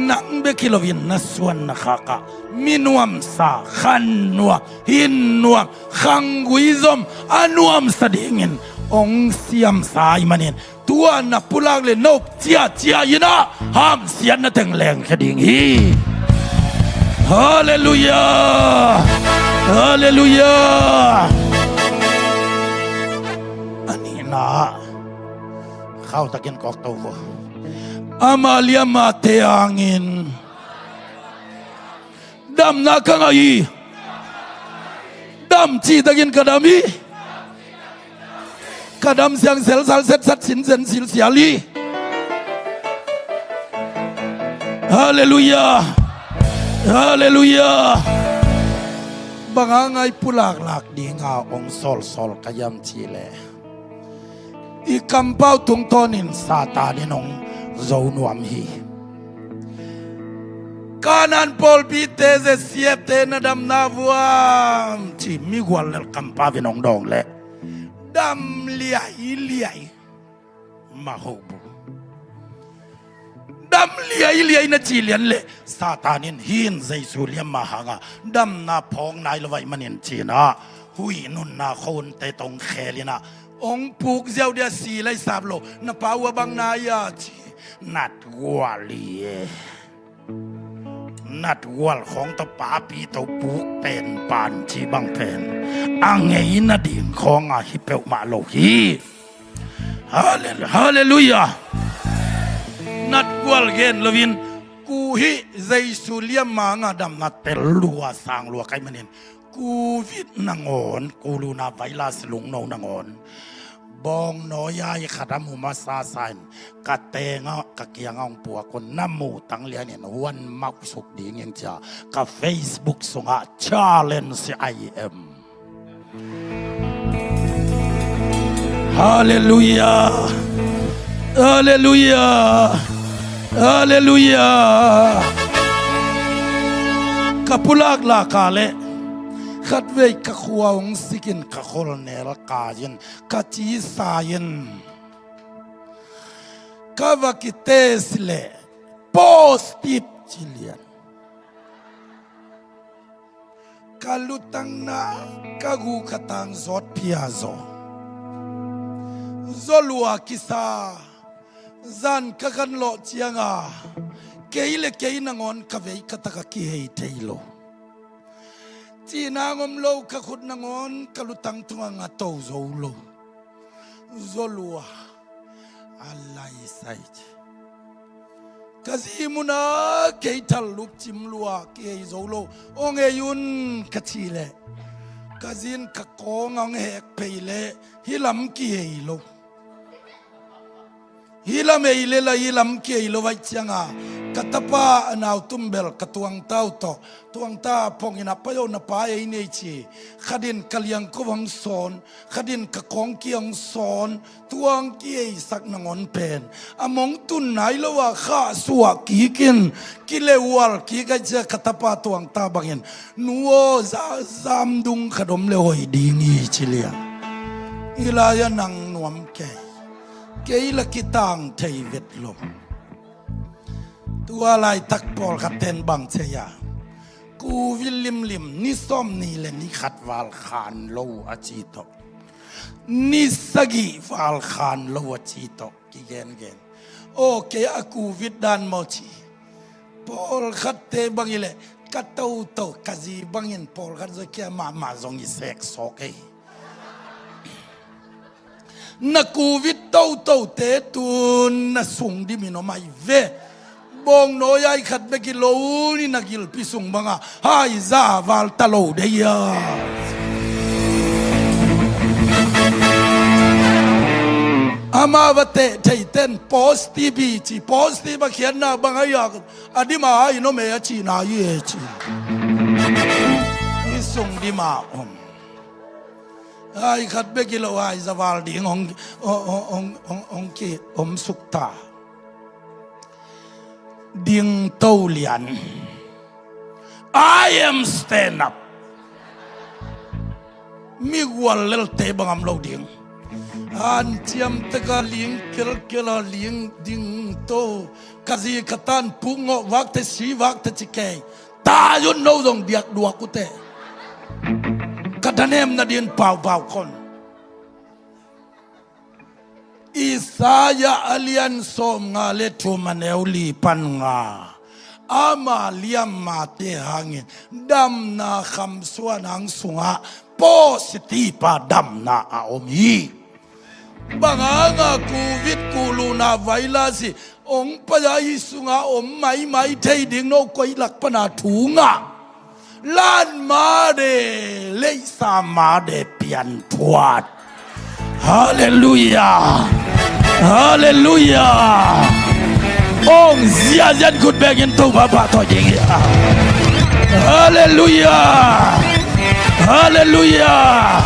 nang bek hi loin na suan na khakah mi nuamsa, khan nuam, hin nuam, khanggui zom a nuamsa dingin hong siamsa ih manin, tua na pulak le na up ciahciah in ah hamsiatna teng lengkhia ding hi. Halleluiah. Halleluiah. A nihna, khauhtakin kawk to vo. Ama liamate hangin damna ka ngah hi. Dam cihtakin ka dam hi. Ka dam siang selsal setsat sinsen silsial hi. Halleluiah. Halleluiah. Bang hanga i pulaklak dinga hong sawlsawl ka hiam cihleh, i kampau tungtawnin Satan in hong zo nuam hi. Kanaan pawlpite, Zesiapte na damna vuam ci migual lel kampau in hong dawng leh dam liailiai. Mahobu. Dam liailiai na ci lian leh Satan in hin Jesu liamma hanga damna phawk nai lo vaih manin cinah huih nunna khonte tawh hong khelinah hong puk ziau dia si lai sap lo. Na pa uh a bang nai a ci. Natgual hi e. Natgual khawng tawh papi tawh puk pen pan ci bang pen a ngeina ding khawnga hi peuhmah lo hi. Hallel-, halleluiah. Natgual gen loin ku hih Jesu liamma hanga damna tel lua sang lua ka hih manin Covid nangawn, kuluna virus lungno nangawn bawngnawi-a i khat a mu masasa in ka tengah ka kiangah hong puak un na muhtang lianin huan mauhsuk ding ing cia ka Facebook sungah challenge I M. Halleluiah. Halleluiah. Halleluiah. Ka pulaklak a leh khatvei ka khua hong sikin ka kholnel kai-in ka cisa-in ka va kitest leh positive ci lian. Ka lutangna ka gu ka tang zawt phia zaw. Zaw lua kisa. Zan ka khan lawh cianga kei le kei nangawn ka vei ka taka kihei thei lo. Cihna ngom lo, ka khut nangawn ka lutang tungah nga to zo lo. Zaw lua a laisai ci. Ka zi muna kei thal lup cim lua kihei zo lo. Hong ei un ka cih leh ka zin ka kawng hong hek phei leh hih lam kihei lo. Hih lam ei leh la hih lam kihei lo vaih cianga Ka tapa a nautum bel ka tuangta uh tawh, tuangta pongin a pai aw, na pa ei nei ci. Khatin ka liangko hong sawn, khatin ka kawngki hong sawn, tuangki eisak nangawn pen a mong tun nai lo a khahsuah kikin, kileuhual kik a, cia ka tapa tuangta bangin, nu aw, za-, zamdung khat om le hoih ding hi ci liang. Hi lai-ah nang nuam kei, kei la kitang thei vet lo. Tua laitak pawlkhat ten bang ci a, covid limlim, ni sawmnih le ni khat val khan lo a ci tawh, ni sagih val khan lo a ci tawh kigengen. Aw, kei a covid dan maw ci. Pawlkhatte bang hi leh ka toto, ka zi bangin pawlkhat zong kia mahmah zong i sek sawk ei. Na covid totote tun na sung dimin om ahi ve. Bawngnawi ai khat bek hi lo ni, na gilpi sung banga hai za val ta lo dei a. Ama va teh thei ten positive hi ci, positive a khiatna bang ahi a, a dima hai no me a cihna hi e ci. I sung dima om. Ai khat bek hi lo, ai za val ding hong, hong, hong, hong, hong ki om suk ta. Ding to lian. I am stand up. Mi gual lelte bang am lo ding. An ciam teka ling kelkel a ling ding to. Ka zi ka tan puk ngawh vakte si vakte ci kei. Ta yun no zong diak duak ute. Ka thanem nadin paupau kon. Isaiah a lian sawmnga le thum a neu li pan nga. Ama liammate hangin damna khamsuan hang sungah positive a damna a om hi. Bang hanga covid kuluna virus hi ong pai a, hi sunga om maimai thei ding no koi lak pana thu ngah. Lan made, leisa made pian thuat. Halleluiah. Halleluiah. Ong ziazian khut bengin Topa pahtawi ding hi. Halleluiah. Halleluiah.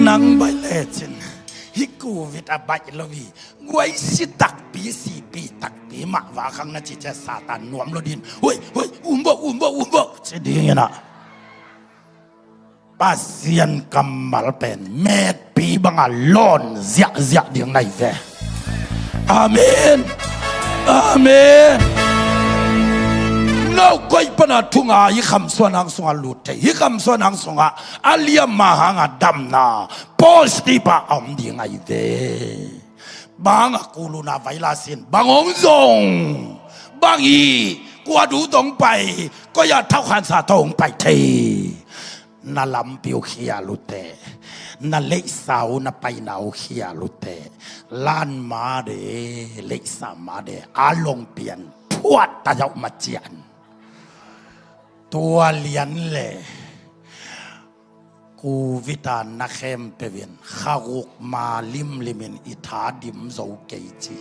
Nang bai lecin hi covid a bai lo hi. Guai si takpi, sipi takpi mah va khang na ci cia Satan nuam lo din. Hoi, hoi, umbo, umbo, umbo ci ding ina. Pasian kammal pen metpi banga lawn ziahziah ding nai ve. Amen. Amen. No koi pana thunga hi khamsuan hang sunga lut thei, hi khamsuan hang sunga a liamma hanga damna positive a om ding nai ve. Bang a kuluna virus in bang hong zong, bang hi, kua du tong pai, koi a thaukhansa tawh hong pai thei. Na lampi uh khial ute, na leisa uh na paina uh khial ute. Lan made, leisa made a long pian phuat ta zauh macian. Tua lian le covid a na khempeuh in kha guk ma limlimin i tha dim zo kei ci.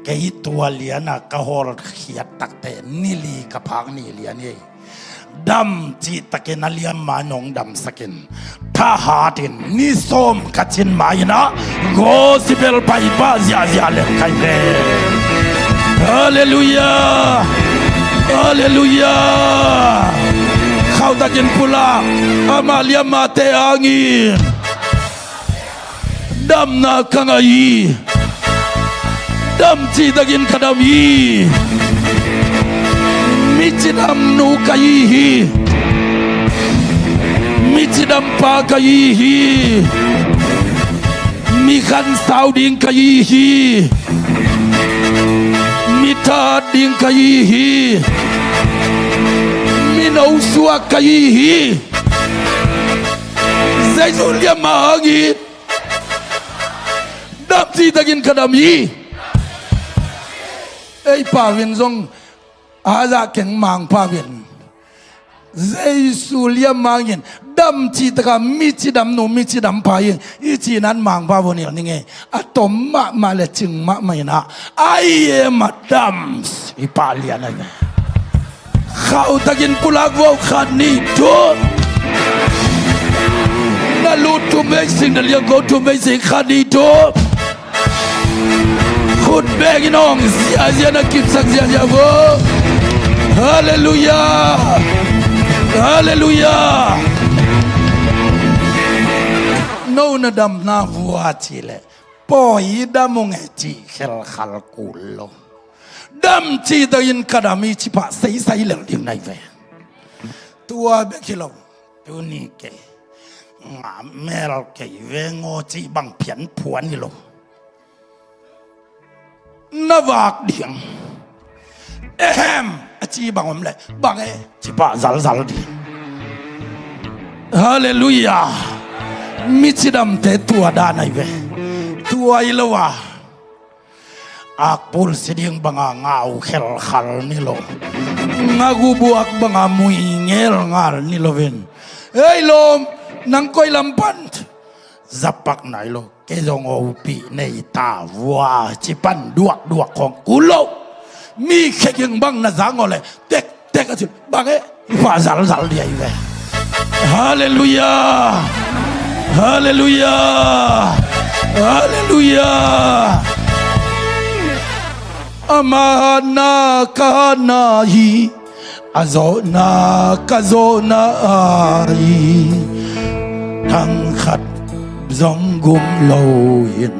Kei tua liana ka hawlkhiat takte ni li ka phak ni lian hi. Dam cihtakin a liamma nong damsakin, thahatin ni sawm ka cin ma ina gospel paipah ziahziah lem kai ve. Halleluiah. Halleluiah. Khautakin pulak, ama liammate hangin damna ka ngah hi. Dam cihtakin ka dam hi. Mi cidam nu ka hi hi. Mi cidam pa ka hi hi. Mi khansau ding ka hi hi. Mi thahat ding ka hi hi. Mi nosuak ka hi hi. Jesu liamma hangin dam cihtakin ka dam hi. Ei pau in zong a zah keng mang pau in Jesu liamma hangin Dam cih taka mi cidam nu, mi cidam pa hi, i cih nan Mangpau vun hilh ning ei. A tom mahmah le cing mahmah in ah, "I am a dam." I pah lian ahi ve. Khauhtakin pulak vo, khat nih thum. Na lu thum vei sing, na liangko thum vei sing, khat nih thum. Khut bengin hong ziazia, na kipsak ziazia vo. Halleluiah. Halleluiah. No na damna vua cih leh, pawi dam ung e cih khelkhal kul lo. Dam cih takin ka dam hi ci pah seisai lel ding na hi ve. Tua bek hi lo. Tuni kei ngah mel kei veng aw cih bang pianphuan hi lo. Na vak ding. Ehem, a ci bang om leh, bang e, ci pah zalzal ding. Halleluiah. Mi cidamte tua dan ahi ve. Tua hi lo a, akpul si ding banga ngau khelkhal ni lo. Ngagubuak banga mui ngelngal ni loin, "Ei lawm, nang koi lam pan?" Zapak nai lo. "Kei zong hopih nei ta vua," ci pan duakduak khawng kul lo. Mi kheging bang na zang aw leh, tektek a ci, bang e, i pah zalzal ding ahi ve. Halleluiah. Halleluiah. Halleluiah. Ama hatna ka hatna hi, a zawhna ka zawhna ahi. Thang khat zong gum loin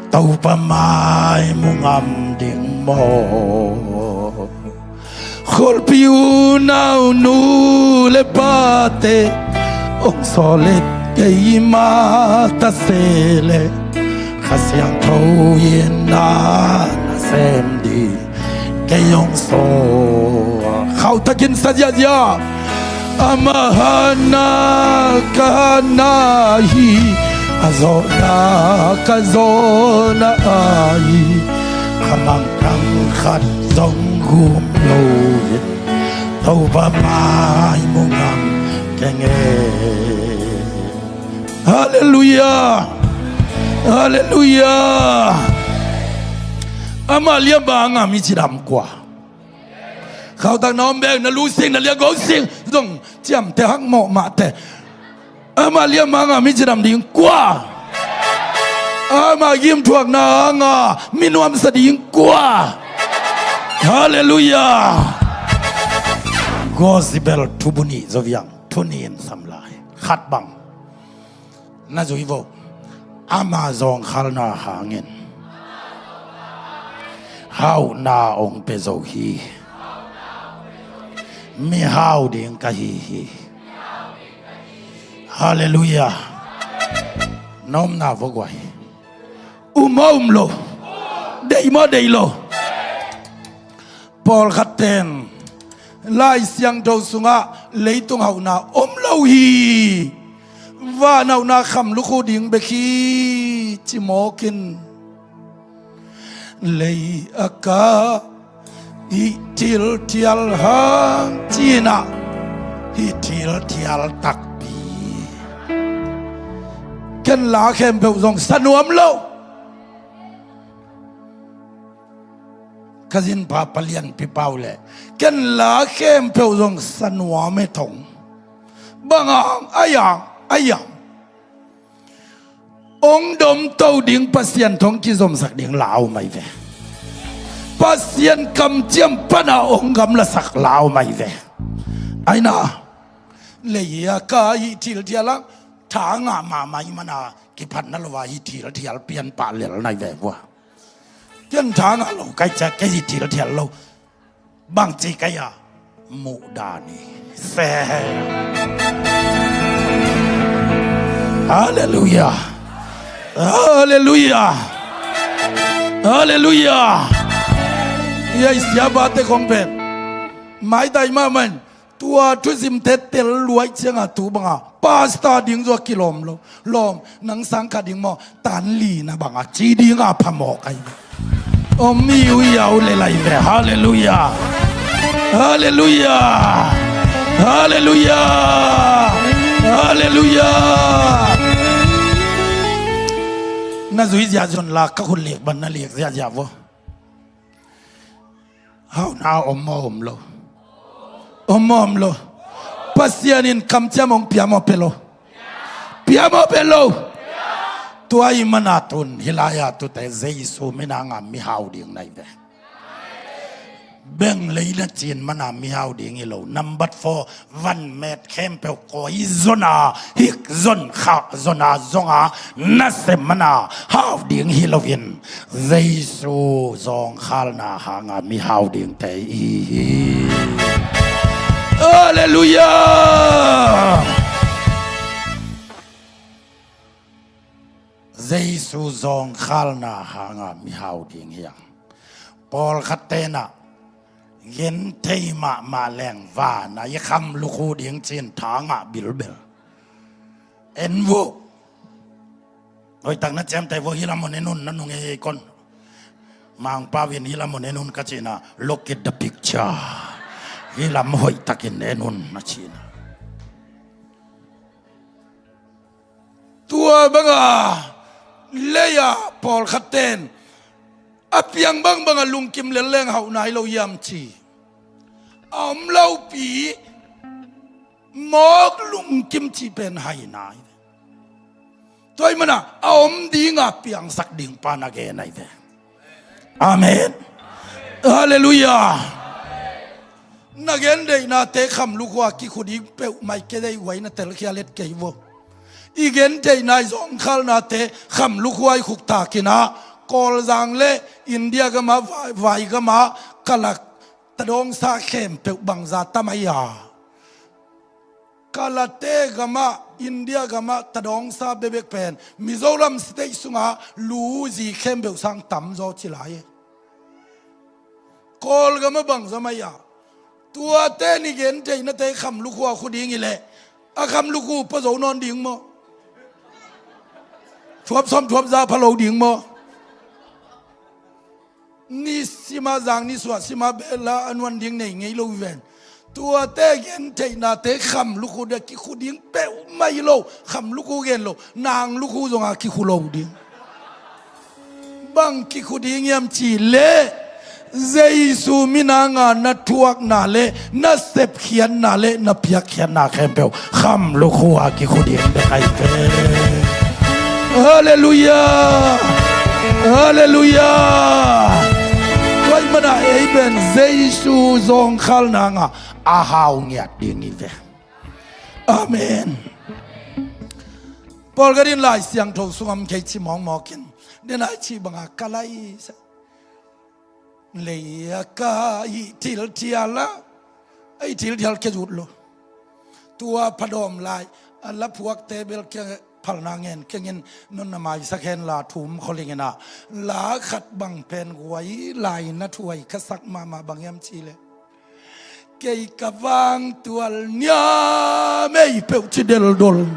Topa mai mu ngam ding maw? Kholpi unau nu le pate hong sawlet kei mah ta se leh, Kha Siangtho in na na sem ding. Kei hong sawm khauhtakin sa ziahziah. Ama hatna ka hatna hi, a zawhna ka zawhna ahi. Kha mangthang khat zong gum loin Topa mai mu ngam keng e. Halleluiah. Halleluiah. Ama liam banga mi cidam kua? Khauhtak na om bek, na lu sing, na liangko sing zong ciamteh hak mawh mahte. Ama liam banga mi cidam ding kua? Ama gimthuakna hanga mi nuamsa ding kua? Halleluiah. Gospel thubu nih zo viang, thu nih in sam lai. Khat bang na zui vo. Ama zawngkhalna hangin hauhna hong pia zo hi. Mihau ding ka hi hi. Halleluiah. Na omna vo guai. Um maw um lo? Deih maw deih lo? Pawlkhat ten Lai Siangtho sungah leitung hauhna om lo hi, van hauhna kham lukhu ding bek hi, ci mawk in. Lei a ka hih thilthial hang ci-in ah, hih thilthial takpi. Ken la khempeuh zong sa nuam lo. Ka zinpa palianpi pau leh ken la khempeuh zong sa nuam e thong. Bang hang, a hiang, a hiang. Hong domto ding Pasian thong kizomsak ding la om ahi ve. Pasian kamciam pana hong gamlasak la om ahi ve. Aina, lei a ka hih thilthial hang, tha ngah mahmah ahih mana kiphatna lo a hih thilthial pian pah lel na hi ve vua. Ken tha ngah lo ka hih ciang kei hih thilthial lo. Bangci ka hia? Muhdan hi. Se. Halleluiah. Halleluiah. Halleluiah. Ei siapate khong pen maitai mahmah in. Tua thuzimte tel luai cianga tu banga pastor ding zong kilawm lo. Lawm, nang sang khat ding maw, tan li na banga ci dinga phamawh ka hi. Om mi ui au le lai ve. Halleluiah. Halleluiah. Halleluiah. Halleluiah. Na zui ziahziah un la, ka khut liek bang na liek ziahziah vo. Hauhna om maw om lo? Om maw om lo? Pasian in kamciam hong pia maw pia lo? Pia maw pia lo? Tua ahih manin tun hih lai-ah tute Jesu min hangin mihau ding na hi ve. Beng lei na cin manin mihau ding hi lo. Number four, van met khempeuh koi zon a, hik zon, khah zon a zong a, nasem manin hau ding hi loin Jesu zawngkhalna hangin mihau dingte i hi. Halleluiah. Jesu zawngkhalna hangin mihau ding hi a. Pawlkhat ten ah genthei mahmah leng van ah i kham lukhu ding ci-in tha ngah bilbel. En vo. Hoihtak na ciamteh vo, hih lam hong en un, na nung ei kon. Mangpau in hih lam hong en un ka cihna, look at the picture. Hih lam hoihtakin en un na cihna. Tua banga lei-a pawlkhat ten a piang bangbang a lungkim lel leng hauh nai lo hiam ci. A om lopi mawk lungkim cih pen hai nai. Tua ahih manin a om ding a piangsak ding pa na gen ahi ve. Amen. Halleluiah. Na gen deihnate kham lukhu a kikhu ding peuhmah hi kei, deih huai na telkhia let kei vo. I gen theihna i zawngkhalnate kham lukhu a i khuk takin ah, Kawlzang le India gam ah, vai, vai gam ah, Kala tadawngsa khempeuh bangza tam ahi a. Kalate gam ah, India gam ah tadawngsa bekbek pen Mizoram state sungah lu zi khempeuh sang tamzaw ci lai. Kawlgam ah bangzah mai a. Tuate i gen theihnate kham lukhu a khu ding hi leh, a kham lukhu pha zo nawn ding maw? Thuap sawm thuap za pha lo ding maw? Ni sima zang ni suah sima bel a nuan ding nei ngei lo hi ven. Tuate gen theihnate kham lukhu ding a kikhu ding peuhmah hi lo, kham lukhu gen lo, nang lukhu zong a kikhu lo ding. Bang kikhu ding hiam cih leh, Jesu min hanga na thuakna le na sepkhiatna le na piakkhiatna khempeuh kham lukhu a kikhu ding bek ahi ve. Halleluiah. Halleluiah. Tua ahih manin ei pen Jesu zawngkhalna hanga a hau ngiat ding hi ve. Amen. Pawlkhat in Lai Siangtho sungah om kei ci mawkmawk in, den a i cih banga ka lai sa. Lei a ka i thilthial a, a i thilthial kia zut lo. Tua phadawm lai a la phuakte bel kia phalna ngen kengin non na maisak hen la, thum kholingin ah, la khat bang pen guai lai na thuai ka sak mahmah, bang hiam cih leh, kei ka vangtual niam ei peuh ci deldol.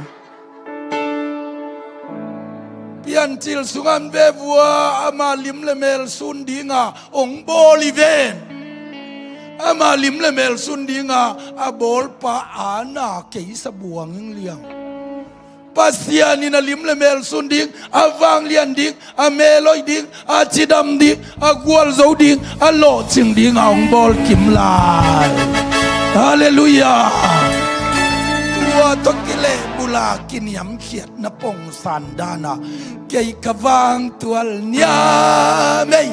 Piancil sungah ve vua, ama lim le mel sun dinga hong bawl hi ven. Ama lim le mel sun dinga a bawlpa a na kei sa buang ing liang. Pasian in a lim le mel sun ding, a vanglian ding, a mel hoih ding, a cidam ding, a gualzo ding, a lawhcing dinga hong bawl kim lai. Halleluiah. Tua tawh kilehbulh a kiniamkhiatna pongsan dana, kei ka vangtual niam ei,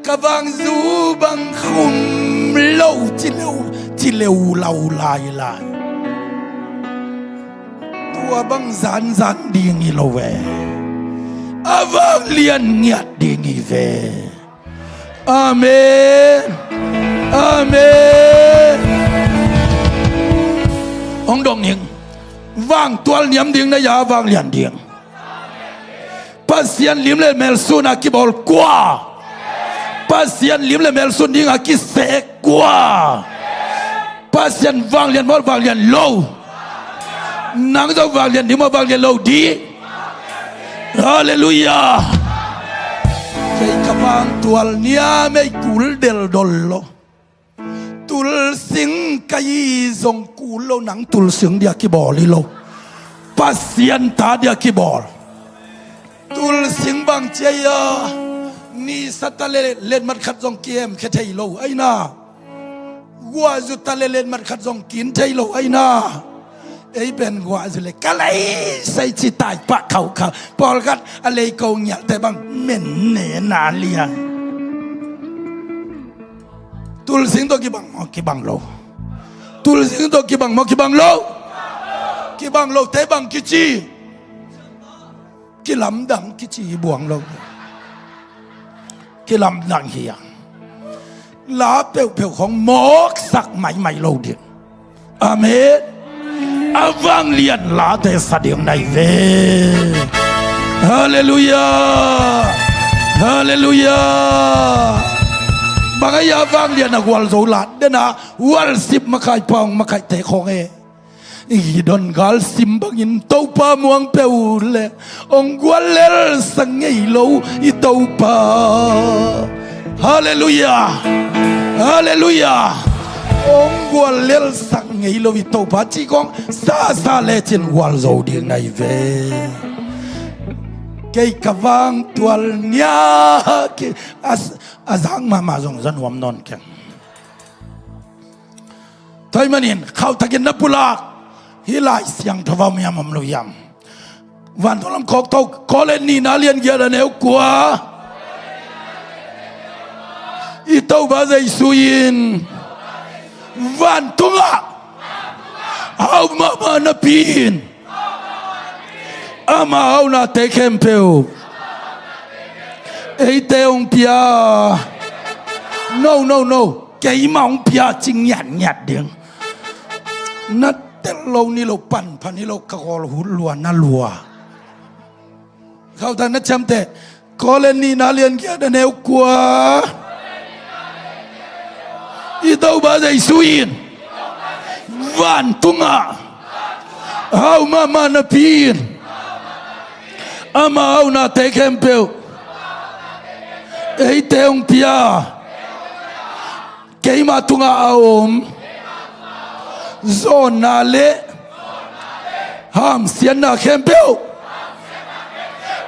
ka vangzu bang khum lo ci leu, ci leu lau lai lai. Tua bang zanzan ding hi lo e. A vanglian ngiat ding hi ve. Amen. Amen. Hong dong ing. Vangtual niam ding na hia, vanglian ding? Pasian lim le mel sun a kibawl kua? Pasian lim le mel sun ding a kiseh kua? Pasian vanglian maw, vanglian lo? Nang zong vanglian ding maw, vanglian lo ding? Halleluiah. Kei ka vangtual niam ei, kul deldol lo. Tulsing ka hi zong kul lo, nang tulsing dia kibawl hi lo. Pasian ta dia kibawl. Tulsing bang ciai a, ni sa ta le letmat khat zong kiemkhia thei lo aina. Guahzu ta le letmat khat zong kin thei lo aina. Ei pen guahzu le ka lei sai ci tai pah khaukhau. Pawlkhat a lei ko ngialte bang men ne na lian. Tulsing tawh kibang maw, kibang lo? Tulsing tawh kibang maw, kibang lo? Kibang lo te bang kici? Kilamdang kici buang lo. Kilamdang hi a. La peuhpeuh khong mawksak maimai lo ding. Amen. A vanglian late sa ding na hi ve. Halleluiah. Halleluiah. Bang a hi a vanglian a gualzo la dena, worship makai pawng makaite khong e. I don gal sim bangin Topa muang peuh le ong gual lel sa ngei lo i Topa. Halleluiah. Halleluiah. Ong gual lel sa ngei lo i Topa ci kong sasa lecin gualzo ding na hi ve. Kei ka vang tual nia ki a, a zang mahmah zong zan huam nawn keng. Tua ahih manin khauhtakin na pulak. Hih Lai Siangtho a miam om lo hiam? Vantung lam khawk to, Korin nihna lian giat a neu kua. I Topa Jesu in vantungah hau mahmah napi in, ama haunate khempeuh eite hong pia. No, no, no. Keimah hong pia ci ngiatngiat ding. Na tel lo ni lo, panphan hi lo, ka kawl hut lua na lua. Khauhtak na ciamteh. Korin nihna lian giat a neu kua. I Topa Jesu in vantungah hau mahmah napi in, ama haunate khempeuh eite hong pia. Keimah tungah a om zawnna le hamsiatna khempeuh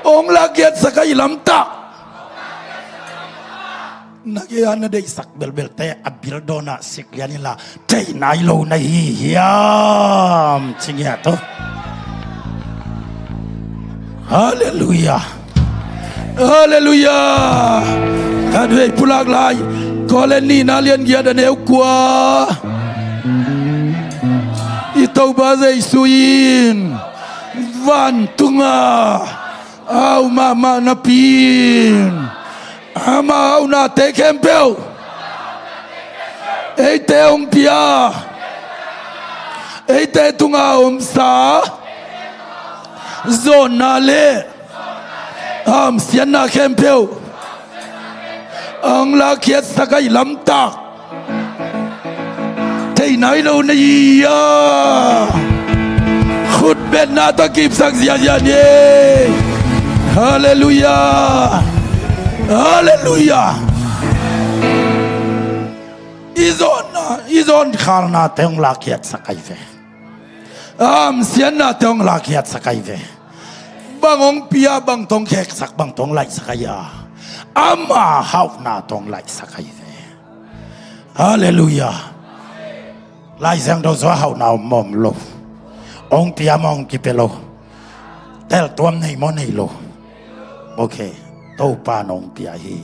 hong lakkhiatsak ahih lamtak. Na gei-a na deihsak belbelte a bil dawnah sik lian inla, thei nai lo na hi hiam? Ci ngiat aw. Halleluiah. Halleluiah. Khatvei pulak lai. Korin nihna lian giat a neu kua. I Topa Jesu in vantungah hau mahmah napi in, ama haunate khempeuh eite hong pia. Eite tungah a omsa zawnna le hamsiatna khempeuh hong lakkhiatsak ahih lamtak. Thei nai lo na hi a. Khutbetna tawh kipsak ziahziah ni. Halleluiah. Halleluiah. I zawnna, i zawn khalnate hong lakkhiatsak ahi ve. Hamsiatnate hong lakkhiatsak ahi ve. Bang hong pia, bang tawh hong kheksak, bang tawh hong laihsak ahi a. Ama hauhna tawh hong laihsak ahi ve. Halleluiah. Lai Siangtho sung a hauhna om maw om lo? Hong pia maw hong kipia lo? Teltuam nei maw nei lo? Ok. Topa in hong pia hi.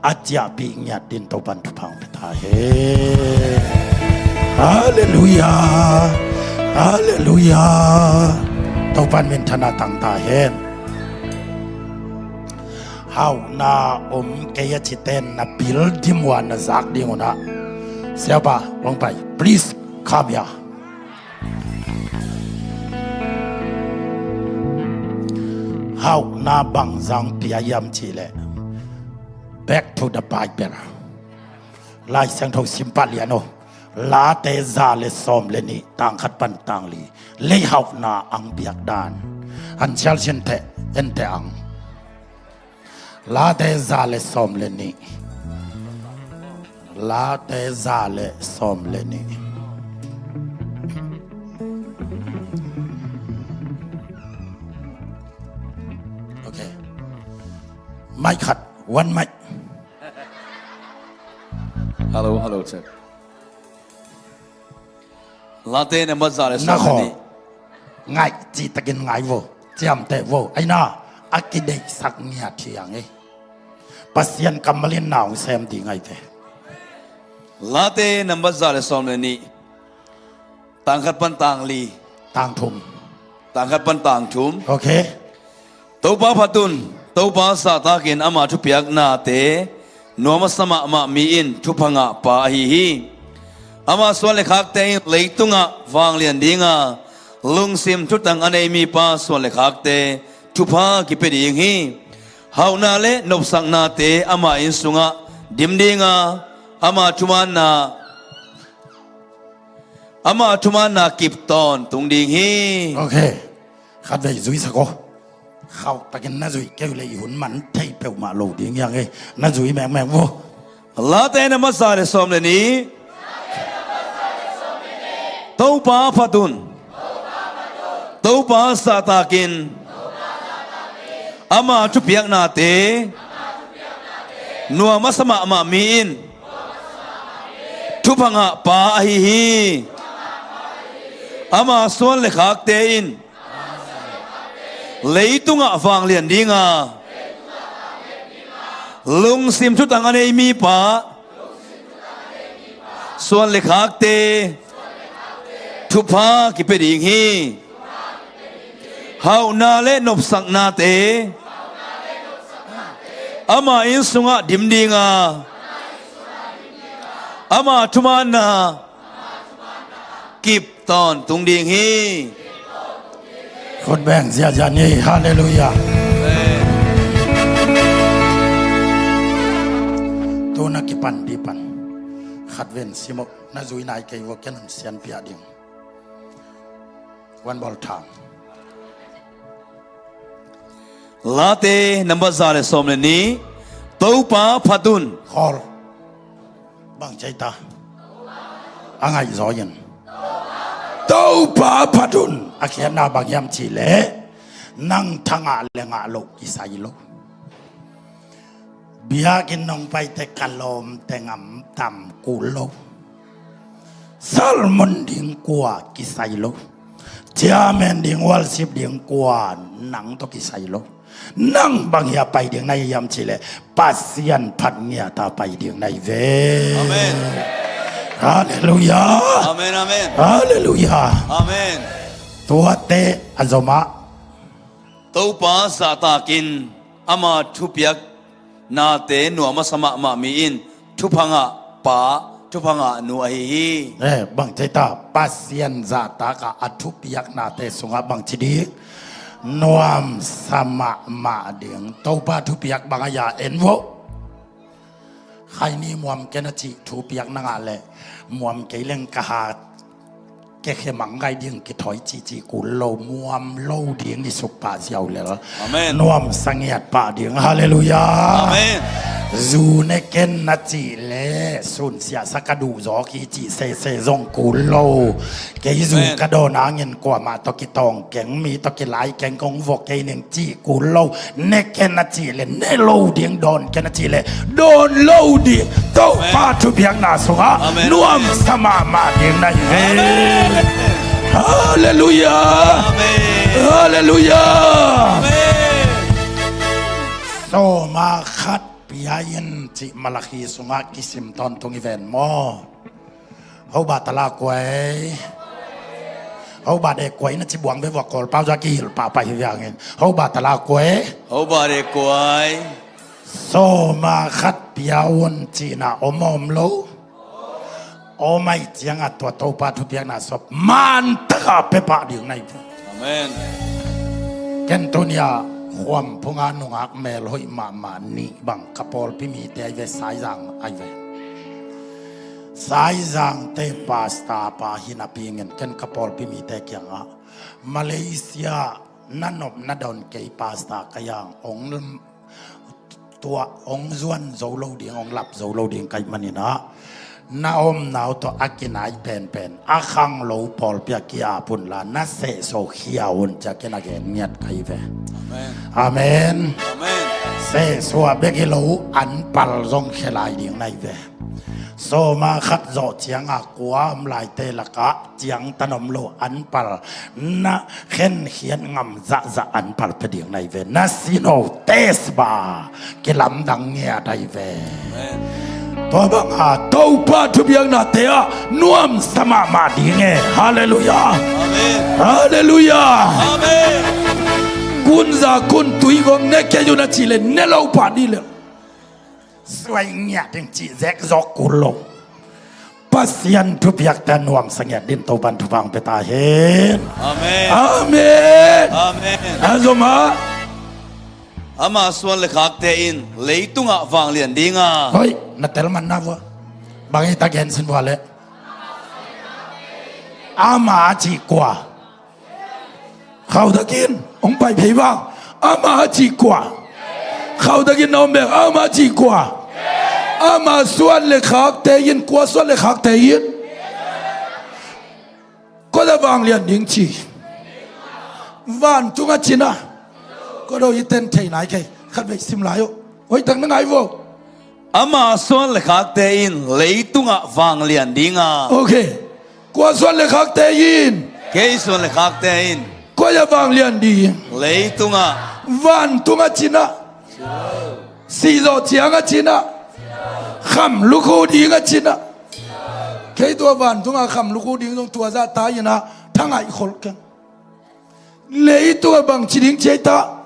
A ciahpih ngiat din Topa in thupha hong pia ta hen. Halleluiah. Halleluiah. Topa in minthanna tang ta hen. Hauhna om kei a cite na bil dim uh a na zak ding uh na. Siapa, hong pai. Please, come here. Hauhna bangzah pia hiam cih leh, back to the Bible. Lai Siangtho sim pah lian aw. Late za le sawm le nih, tang khat pan tang li. Leihauhna ang biak dan. Hancial sin teh, en teh ang. Late za le sawm le nih. Late za le sawm le nih. Ok. Mic khat, one mic. Hello, hello, check. Late nambat za le sawm le nih. Ngaih, cihtakin ngai vo. Ciamteh vo. Aina, a kideihsak ngiat hi ang ei. Pasian kammal in na hong sem ding ahi ve. Late nambat za le sawm le nih. Tang khat pan tang li. Tang thum. Tang khat pan tang thum. Ok. Topa phat un, Topa zahtakin ama thupiaknate nuam a sa mahmah mi in thupha ngah pa ahi hi. Ama suan le khakte in leitungah vanglian dinga, lungsim thutang a nei mipa suan le khakte thupha kipia ding hi. Hauhna le nopsaknate ama inn sungah dim dinga, ama thumanna, ama thumanna kip tawntung ding hi. Ok. Khatvei zuisak aw. Khauhtakin na zui kei uh leh i hun man thei peuhmah lo ding hi ang ei. Na zui mekmek vo. Late nambat za le sawm le nih. Topa phat un, Topa zahtakin ama thupiaknate nuam a sa mahmah mi in thupha ngah pa ahi hi. Ama suan le khakte in leitungah vanglian dinga, lungsim thutang a nei mipa suan le khakte thupha kipia ding hi. Hauhna le nopsaknate ama inn sungah dim dinga, ama thumanna kip tawntung ding hi. Khut beng ziahziah ni. Halleluiah. Amen. Tu na kipan dih pan khat ven sim aw. Na zui nai kei vo, ken hong sianpiak ding. One more time. Late nambat za le sawm le nih. Topa phat un. Khawl. Bang ci ei ta? A ngaihzaw in. Topa phat un. A khiatna bang hiam cih leh nang tha ngah le ngah loh kisai lo. Biakinn hong paite ka lawmte ngam tam kul lo. Sermon ding kua kisai lo. Chairman ding, worship ding kua nang tawh kisai lo. Nang bang hiam pai ding na hi hiam cih leh Pasian phat ngiat a pai ding na hi ve. Amen. Halleluiah. Amen, amen. Halleluiah. Amen. Tuate a zom ah. Topa zahtakin ama thupiaknate nuam a sa mahmah mi in thupha ngah pa, thupha ngah nu ahi hi. Eh, bang ci ei ta? Pasian zahtak a a thupiaknate sungah bang ci ding? Nuam sa mahmah ding. Topa thupiak bang a ya en vo. Khaini muam ken a cih thupiak na ngah leh muam kei leng ka ha kekhe mang ngai ding kithawi cihcih kul lo, muam lo ding i suk pah ziau lel. Amen. Nuam sa ngiat pah ding. Halleluiah. Amen. Zu ne ken na cih leh sunsiah sa ka duh zawk hi cih sese zong kul lo. Kei zu, amen, ka dawn hangin kuamah tawh kitawng keng, mi tawh kilai keng, kong vok kei ning cih kul lo. Ne ken a cih leh ne lo ding, dawn ken a cih leh dawn lo ding. Topa thupiakna sungah, amen, nuam sa mahmah ding na hi ve. Amen. Halleluiah. Amen. Halleluiah. Amen. Sawm a khat pia in cih Malakhi sungah kisim tawntung hi ven maw? Hoba tala kuai. Hoba de kuai na ci buang ve vua, Kawlpau za kihilh pahpah hi viangin. Hoba tala kuai. Hoba de kuai. Sawm a khat pia un cihna om a om lo? Om ahih ciangah tua Topa thupiakna sawp mantak a pia pah ding na hi. Amen. Ken tuni-ah khuam phunga nungak melhoih mahmah nih bang ka pawlpi mite ahi ve, Saizang ahi ve. Saizangte pastor pa hi napi-in ken ka pawlpi mite kiangah, Malaysia na nop na dawn kei pastor ka hi ang, hong tua hong zuan zo lo ding, hong lap zo lo ding ka hih manin ah, na omna uh tawh a kinai penpen a khanglo pawlpi ah ki-ap unla, na sehsuah khia un, ci-a ken a gen ngiat ka hi ve. Amen. Amen. Amen. Sehsuah bek hi lo, anpal zong khia lai ding na hi ve. Sawma khat zawh cianga kua om laite lakah ciangtan om lo anpal, na khenkhiat ngam zahzah anpal pia ding na hi ve. Na sin uh test ba, kilamdang ngiat a hi ve. Amen. Tua banga Topa thupiaknate ah nuamsa mahmah ding e. Halleluiah. Amen. Halleluiah. Amen. Kunza kun tui gong ne kei un a cih leh ne lo pah dih leh suai ngiat ding cih zek zawk kul lo. Pasian thupiakte nuamsa ngiat dingin Topan thupha hong pia ta hen. Amen. Amen. Amen. A zom ah, ama suan le khakte in leitungah vanglian dinga. Hoi, na tel man na vua. Bang hi ta gen sin vua leh. Ama a cih kua? Khauh takin hong pai phei vang. Ama a cih kua? Khauh takin na om bek. Ama a cih kua? Ama suan le khakte in. Kua suan le khakte in? Kua za vanglian ding ci? Vantung a cina. Kua do i ten thei nai kei. Khat vei sim lai uh. Hoih tak na ngai vo. Ama suan le khakte in leitungah vanglian dinga. Ok. Kua suan le khakte in? Kei suan le khakte in. Kua za vanglian ding? Leitungah. Vantungah cina. Sihzawh ciangah cina. Kham lukhu dingah cina. Kei tua vantungah kham lukhu ding zong tua zah ta inah thangaih kholh keng. Leitungah bangci ding ci ei ta?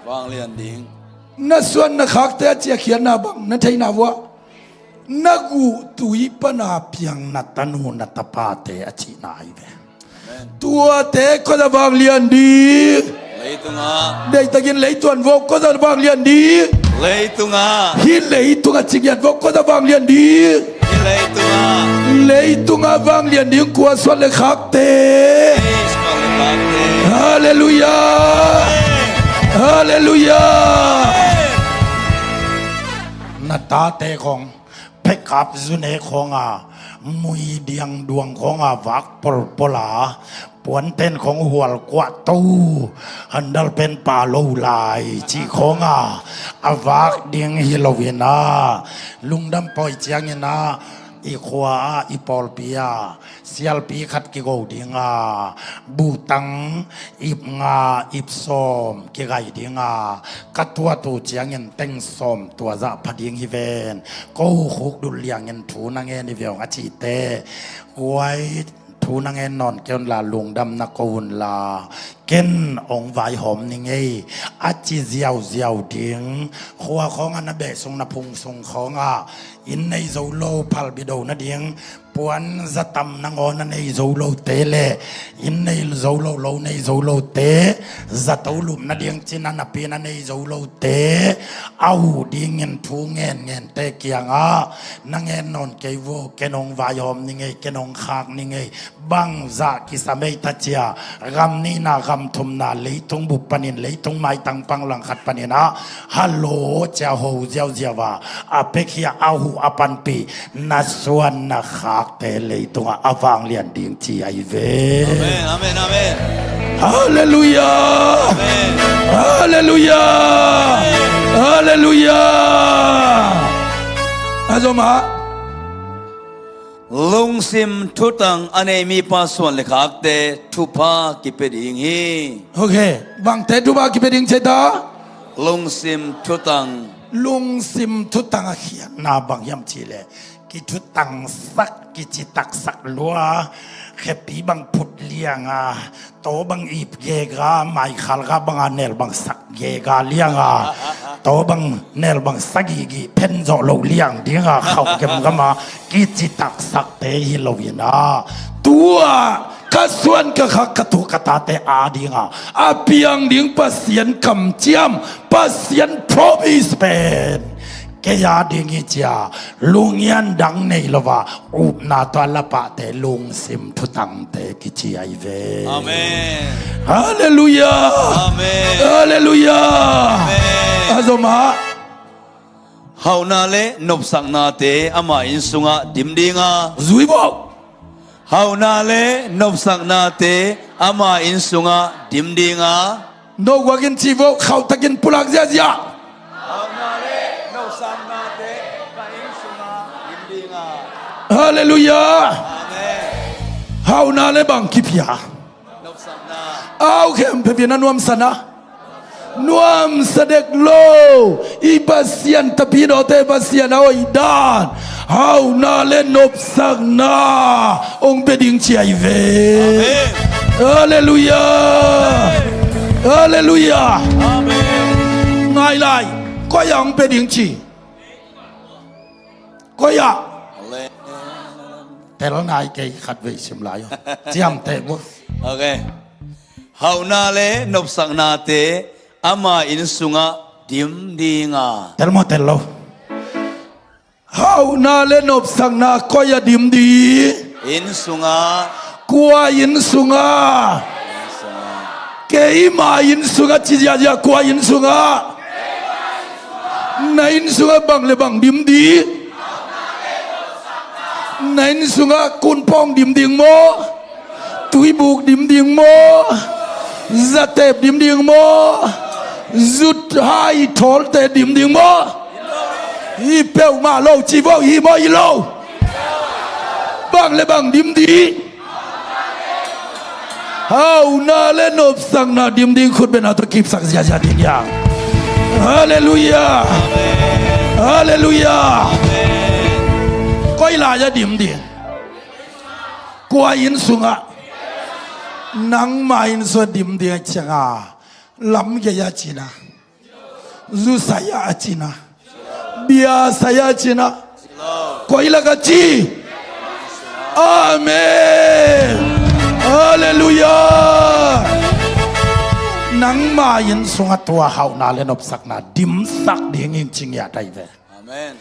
Vanglian ding. Na suan na khakte a ciahkhiatna bang na theihna vuah? Na guhtui pana piang na tanu na tapate a cihna ahi ve. Amen. Tuate kua za vanglian ding? Leitungah. Deihtakin leituan vo, kua za vanglian ding? Leitungah. Hih leitungah ci ngiat vo, kua za vanglian ding? Hih leitungah. Leitungah vanglian ding kua suan le khakte? Hih suan le khakte. Halleluiah. Amen. Halleluiah. Amen. Na tate khong pekap zune khawnga, mui diang duang khawnga vak polpola, puanten khong hual kuah to, handal pen pa lo lai cih khawnga a vak ding hi loinah, lungdam pawi cianginah i khua-ah i pawlpi-ah sialpi khat kigo dinga, butang ip nga ip sawm kigai dinga, ka tuat uh ciangin teng sawm tua zah pha ding hi ven. Ko khukdul liangin thu na ngen hi ve ung a cihte, kuai thu na ngen nawn kei unla, lungdam na ko unla, ken hong vaihawm ning ei a ci ziauziau ding. Khua khawngah na beh sung na phung sung khawngah inn nei zo lo phalbi do nading, puan zatam nangawn a nei zo lote le inn nei zo lo, lo nei zo lote, zato lup nading cina napi na nei zo lote, a huh dingin thu ngen ngente kiangah na ngen nawn kei vo, ken hong vaihawm ning ei, ken hong khak ning ei, bangzah kisam ei ta cia, gam nihna gam thumna leitung bup panin, leitung maitang pang langkhat paninah hallo cia ho ziauziau a, a pek hi a, a huh a panpih na suan na khakte leitungah a vanglian ding ci ahi ve. Amen, amen, amen. Halleluiah. Amen. Halleluiah. Amen. Halleluiah. A zom ah, lungsim thutang a nei mipa suan le khakte thupha kipia ding hi. Ok. Bangte thupha kipia ding ci ei ta? Lungsim thutang. Lungsim thutang a khiatna bang hiam cih leh, kithutangsak, kicitaksak lua, khepi bang phut lianga, taw bang ip gega, maikhalga banga nel bang sak gega lianga, taw bang nel bang sagigi phen zawh loh liang dinga khauh gemgama kicitaksakte hi loinah, tua ka suan ka khak ka tuh ka tate a dinga a piang ding Pasian kamciam, Pasian promise pen kei a ding hi cia, lungian dang nei lo a, upna tawh a lapahte lungsim thutangte kici ahi ve. Amen. Halleluiah. Amen. Halleluiah. Amen. A zom ah, Hauhna le nopsaknate ama inn sungah dim dinga. Zui bo. Hauhna le nopsaknate ama inn sungah dim dinga. Noguak in ci bo, khauhtakin pulak ziazia. Hauhna le nopsaknate ka inn sungah dim dinga. Halleluiah. Amen. Hauhna le bang kipia? Nopsakna. Au khempeuh in a nuamsa na. Nuamsa dek lo. I Pasian, tapidawte Pasian a hoih dan, hauhna le nopsakna hong pia ding ci ahi ve. Amen. Halleluiah. Halleluiah. Amen. Ngai lai. Koi ah hong pia ding ci? Koi ah? Amen. Tel nai kei, khatvei sim lai aw. Ciamteh bo. Ok. Hauhna le nopsaknate ama inn sungah dim dinga. Tel maw, tel lo? Hauhna le nopsakna koi ah dim ding? Inn sungah. Kua inn sungah? Inn sungah. Keima inn sungah ci ziazia. Kua inn sungah? Na inn sungah bang le bang dim ding? Na inn sungah kunpawng dim ding maw? Tuibuk dim ding maw? Zatep dim ding maw? Zut hai thawlte dim ding maw? Hi peuhmah lo ci bo, hi maw hi lo? Bang le bang dim ding? Hauhna le nopsakna dim ding, khut bengna tawh kipsak ziazia ding hiam? Halleluiah. Halleluiah. Koi lai ah dim ding? Kua inn sungah? Nangma inn sungah dim ding ahih ciangin, lam gei ah ci na, zu sai ah ci na, bia sai ah ci na, koi lak ah ci? Amen. Halleluiah. Nangma inn sungah tua hauhna le nopsakna dimsak ding in ci ngiat ahi ve. Amen.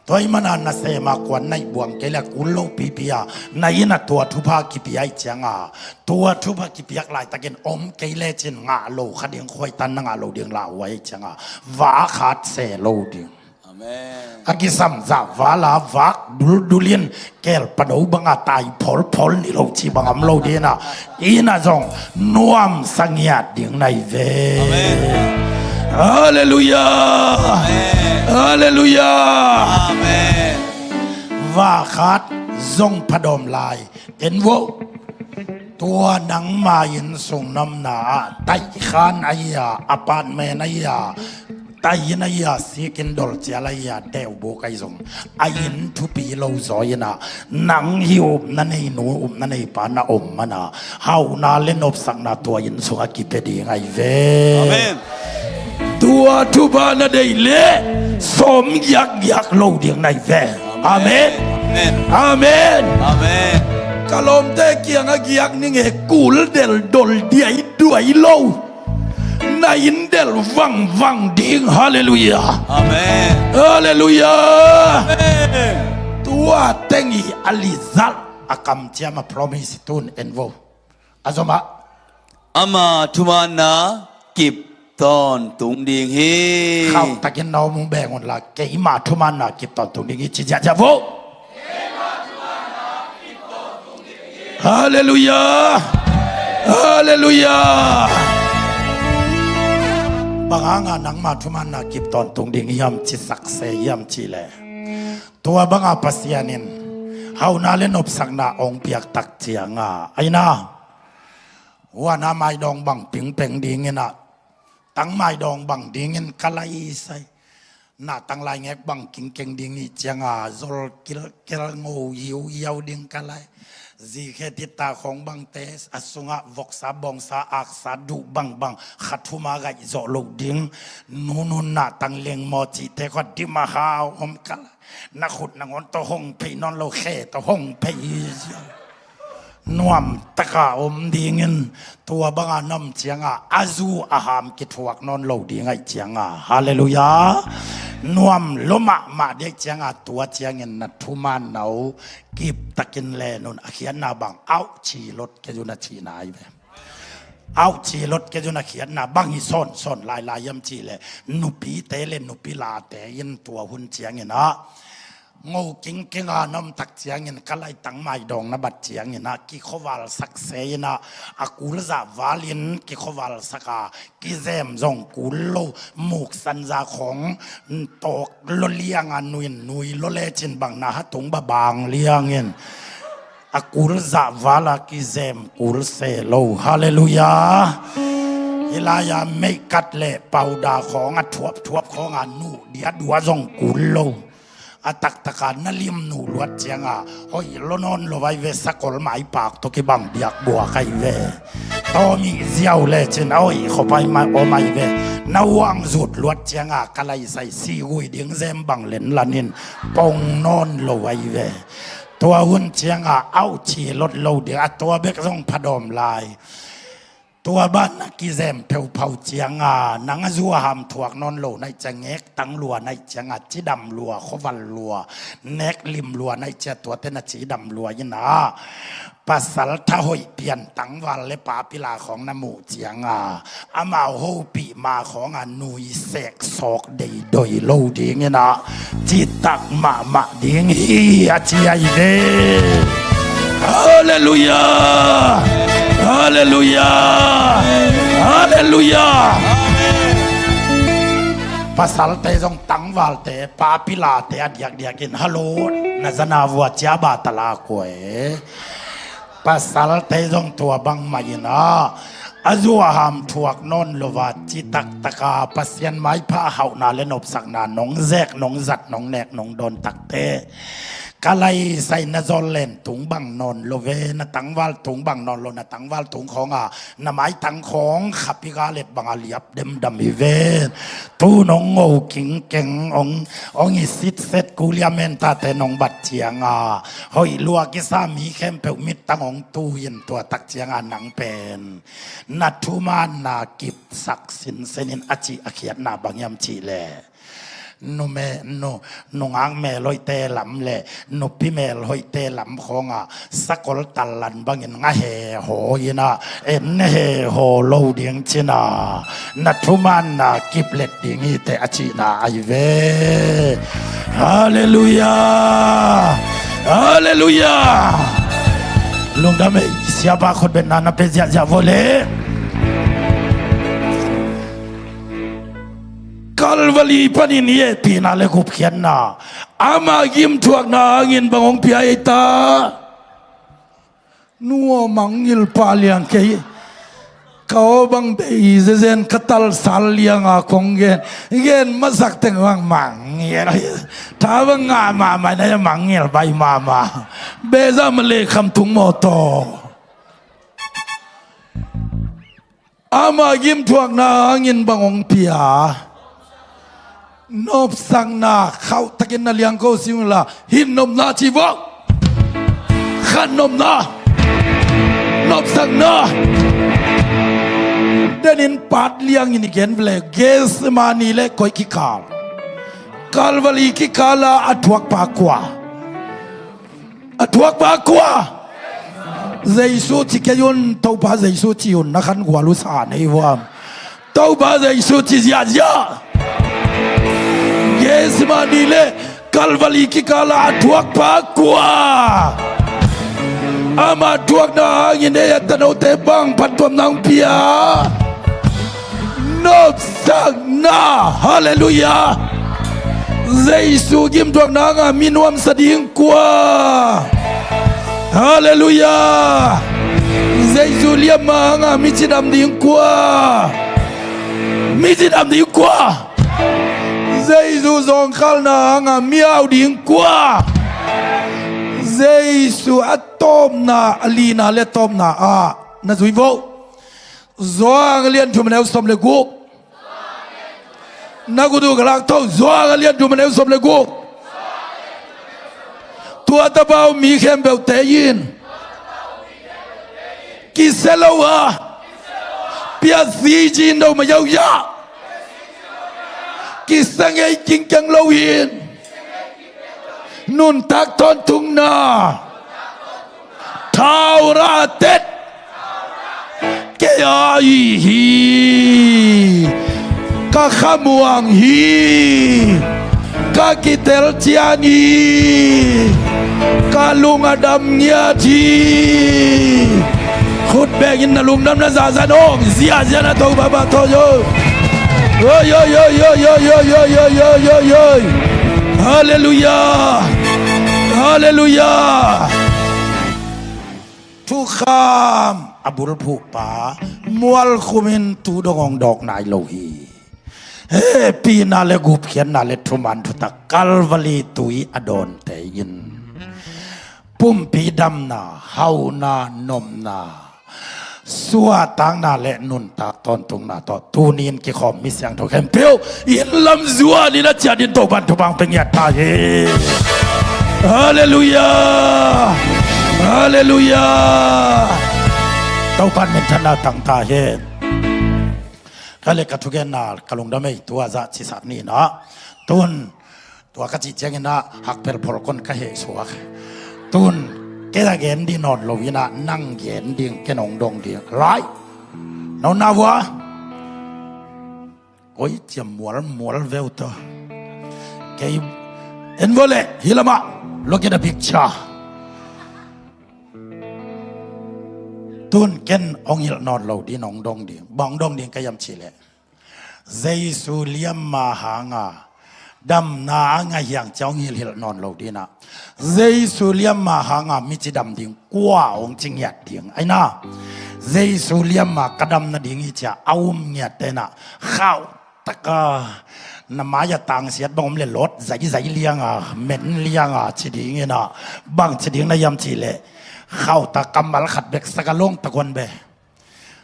Tua ahih manin na sem a kuan na hih buang kei leh kul lopipi a, na inn ah tua thupha kipia ahih ciangin, tua thupha kipiak laitakin om kei lecin ngah lo kha ding, khuaitan na ngah lo ding lauhuai ahih ciangin, vak hat se lo ding. Amen. A kisam zah val a vak duldul in kelpado banga tai pholphol ni lo ci bang om lo ding a, inn ah zong nuamsa ngiat ding na hi ve. Amen. Halleluiah. Amen. Halleluiah. Amen. Vak hat zong phadawm lai en vo. Tua nangma inn sung na omna ah, taihkhan ahi a, apartment ahi a, tai inn ahi a, sikin dolcial ahi a, teubuk ahi zong, a inn thupi lo zaw in ah, nang hih upna nei nu, upna nei pa na om manin ah, hauhna le nopsakna tua inn sungah kipia ding ahi ve. Amen. Tua thupha na deih leh sawm giakgiak lo ding na hi ve. Amen. Amen. Amen. Amen. Ka lawmte kiangah giak ning e, kul del dol diaiduai lo. Na inn del vangvang ding. Halleluiah. Amen. Halleluiah. Amen. Tua teng hi a lizal, a kamciam, a promise, tun en vo. A zom ah. Ama thumanna kip tawntung ding hi. Khauhtakin na om uh beng un la, keima thumanna kip tawntung ding hi ci ziahziah vo. Halleluiah. Halleluiah. Bang hangah nangma thumanna kip tawntung ding hiam, ci sakse hiam cih leh, tua banga Pasian in hauhna le nopsakna hong piak tak ciangin, aina, huana maidawng bang pingpeng dingin ah, tang maidawng bang dingin ka lai sai, na tang lai ngek bang kingkeng ding hi ciangin, zol kilkel ngo hiuhiau ding ka lai. Zikhe titta khawng bangte a sungah voksa bawngsa aksa duh bangbang kha thuma gaih zawh loh ding. Nunun na tang lengmaw cihte khua dim a hau om ka lai. Na khut na ngawn tawh hong phei nawn lo, khe tawh hong phei. Nuamtaka om dingin, tua banga na om ciangin a zu a ham kithuak nawn lo ding ahih ciangin, halleluiah, nuam lua mahmah ding ahih ciangin, tua ciangin na thumanna uh kiptakin len un, a khiatna bang auh ci lot kei un a cihna ahi ve. Auh, ci lot kei zun a khiatna bang hi sawnsawn lailai hiam cih leh, nupite le nupi late in tua hun ciangin ah ngo kingkeng a na om tak ciangin ka laitang maidawng na bat ciangin ah kikhuavalsak se in ah, a kul zah valin kikhuavalsak a, kizem zong kul lo, muk sanza khawng tawk lo liang a, nuin nui lo lecin bang na ha tung babang liangin a kul zah val a kizem kul se lo. Halleluiah. Hih lai-a meihkat le pauda khawng a thuapthuap khawng a nuh dia dua zong kul lo. A taktak a na lim nuh luat ciang a hoih lo nawn lo ai ve, sakol maipak tawh kibang biakbuak ai ve. Tawm ih ziau lecin a hoih khop ai mah om ai ve. Na uang zut luat ciang a ka laisai sigui ding zem bang lenlan in pong nawn lo ai ve. Tua hun ciang a auh, ci lot lo ding a, tua bek zong phadawm lai. Tua ban a kizem pheuphau ciang a, nang a zu a ham thuak nawn lo na hih ciang, ngek tang lua na hih ciang a, cidam lua, khuaval lua, nek lim lua na hih ciang, tuate na cidam lua in ah, pasal tha hoih pian tangval le papila khawng na muh ciang a, amau hopih ma khawng a nui sek sawk deidoi lo ding in ah, citak mahmah ding hi, a ci ai ve. Halleluiah. Halleluiah. Halleluiah. Pasalte zong tangvalte, papilate a diakdiak in, hallo, na zana vua ciaba tala kua e. Pasalte zong tua bangmah in ah, a zu a ham thuak nawn lo a, citaktak a Pasian maipha hauhna le nopsakna nong zek, nong zat, nong nek, nong dawn takte, ka laisai na zawl len tung bang nawn lo ve, na tangval tung bang nawn lo, na tangval tung khawng a na maitang khawng khapi ga let bang a liap demdam hi ven. Tu nong ngo kingkeng, ong, ong i sitset kulia mentate nong bat ciang a, hoih lua kisa mi khempeuh mittang ong tu in, tua tak ciang a nang pen na thumanna kipsak sinsen in, a cih a khiatna bang hiam cih leh, nume, nu, nungak mel hoihte lam le nupi mel hoihte lam khawng a sakol tallan bangin nga he haw in ah, en he haw lo ding cin a, na thumanna kiplet ding hi teh, a cihna ai ve. Halleluiah. Halleluiah. Lungdam ei, siapa khutbetna na pe ziahziah vawh le. Calvary panin i hehpihna le gupkhiatna, ama gimthuakna hangin bang hong pia ei ta? Nu aw, mangngilh pah liang kei. Ka aw bang bei zezen ka talsal liang a kong gen, gen masak teng bang mangngilh. Tha bang ngah mahmah na, mangngilh bai mahmah. Beza ma le kham tung mawtaw. Ama gimthuakna hangin bang hong pia? Nopsakna. Khauhtakin na liangko sing la, hih nopna ci vawh. Khat nopna. Nopsakna. Denin part liangin i gen vele, Gethsemane le koi kikal? Calvary kikal a a thuakpa kua? A thuakpa kua? Jesu ci kei un, Topa Jesu ci un, na khan gual uh sa nei vuam. Topa Jesu ci ziahziah. Gethsemane le Calvary kikal a a thuakpa kua? Ama thuakna hangin ei a tanote bang phattuamna hong pia? Nopsakna. Halleluiah. Jesu gimthuakna hanga mi nuamsa ding kua? Halleluiah. Jesu liamma hanga mi cidam ding kua? Mi cidam ding kua? Jesu zawngkhalna hanga mi au ding kua? Jesu a tawpna, a lina le tawpna ah na zui vawh. Johan a lian thum a neu sawm le guk. Na khut uh ka lak tho, Johan a lian thum a neu sawm le guk. Tua tapa uh mi khempeuhte in kisia lo a, piazi ci in do ma yau ya. Kisia ngei kingkeng lo in, nuntak tawntungna, thaura tet, Kei a i hi, ka khamuang hi, ka kitel ciang hi, ka lung a dam ngiat hi. Khut bengin na lungdamna zahzah in hong ziahziah na Topa pahtawi un. Oi, oi, oi. Halleluiah. Halleluiah. Thukham a bulphuhpa mualkhumin tu dong hong dawk nai lo hi. Hehpihna le gupkhiatna le thuman thutak Calvary tui a dawnte in pumpi damna, hauna, nopna, suahtakna le nuntak tawntungna tawh tuni-in kikhawm mi siangtho khempeuh in lamzuan in a ciat in Topan thupha hong pia ngiat ta hi. Halleluiah. Halleluiah. Topan minthanna tang ta hi. Ka le ka thugenna ka lungdam ei, tua zah cisak ni na. Tun tua ka cih ciangin ah hakpel pholkon ka heh suak. Tun kei a gen ding nawn lo in ah nang gen ding, ken hong dong ding lai. No na vua. Koi ciam mual mual veu to. Kei en vua le hi lamah. Look at the picture. Tun ken hong hilh nawn lo ding, hong dong ding. Bang hong dong ding ka hiam cih leh, Jesu liamma hanga damna a ngah hi hang ciang hong hilhhilh nawn lo ding ah, Jesu liamma hanga mi cidam ding kua hong ci ngiat ding. Aina, Jesu liamma ka dam nading hi ci-a a um ngiatte in ah khauh taka na mai-a tangsiat bang om le lawt zaizai lianga, men lianga ci ding in ah, bang ci ding na hiam cih leh, khauh tak kammal khat bek sak a lawng tak huan be.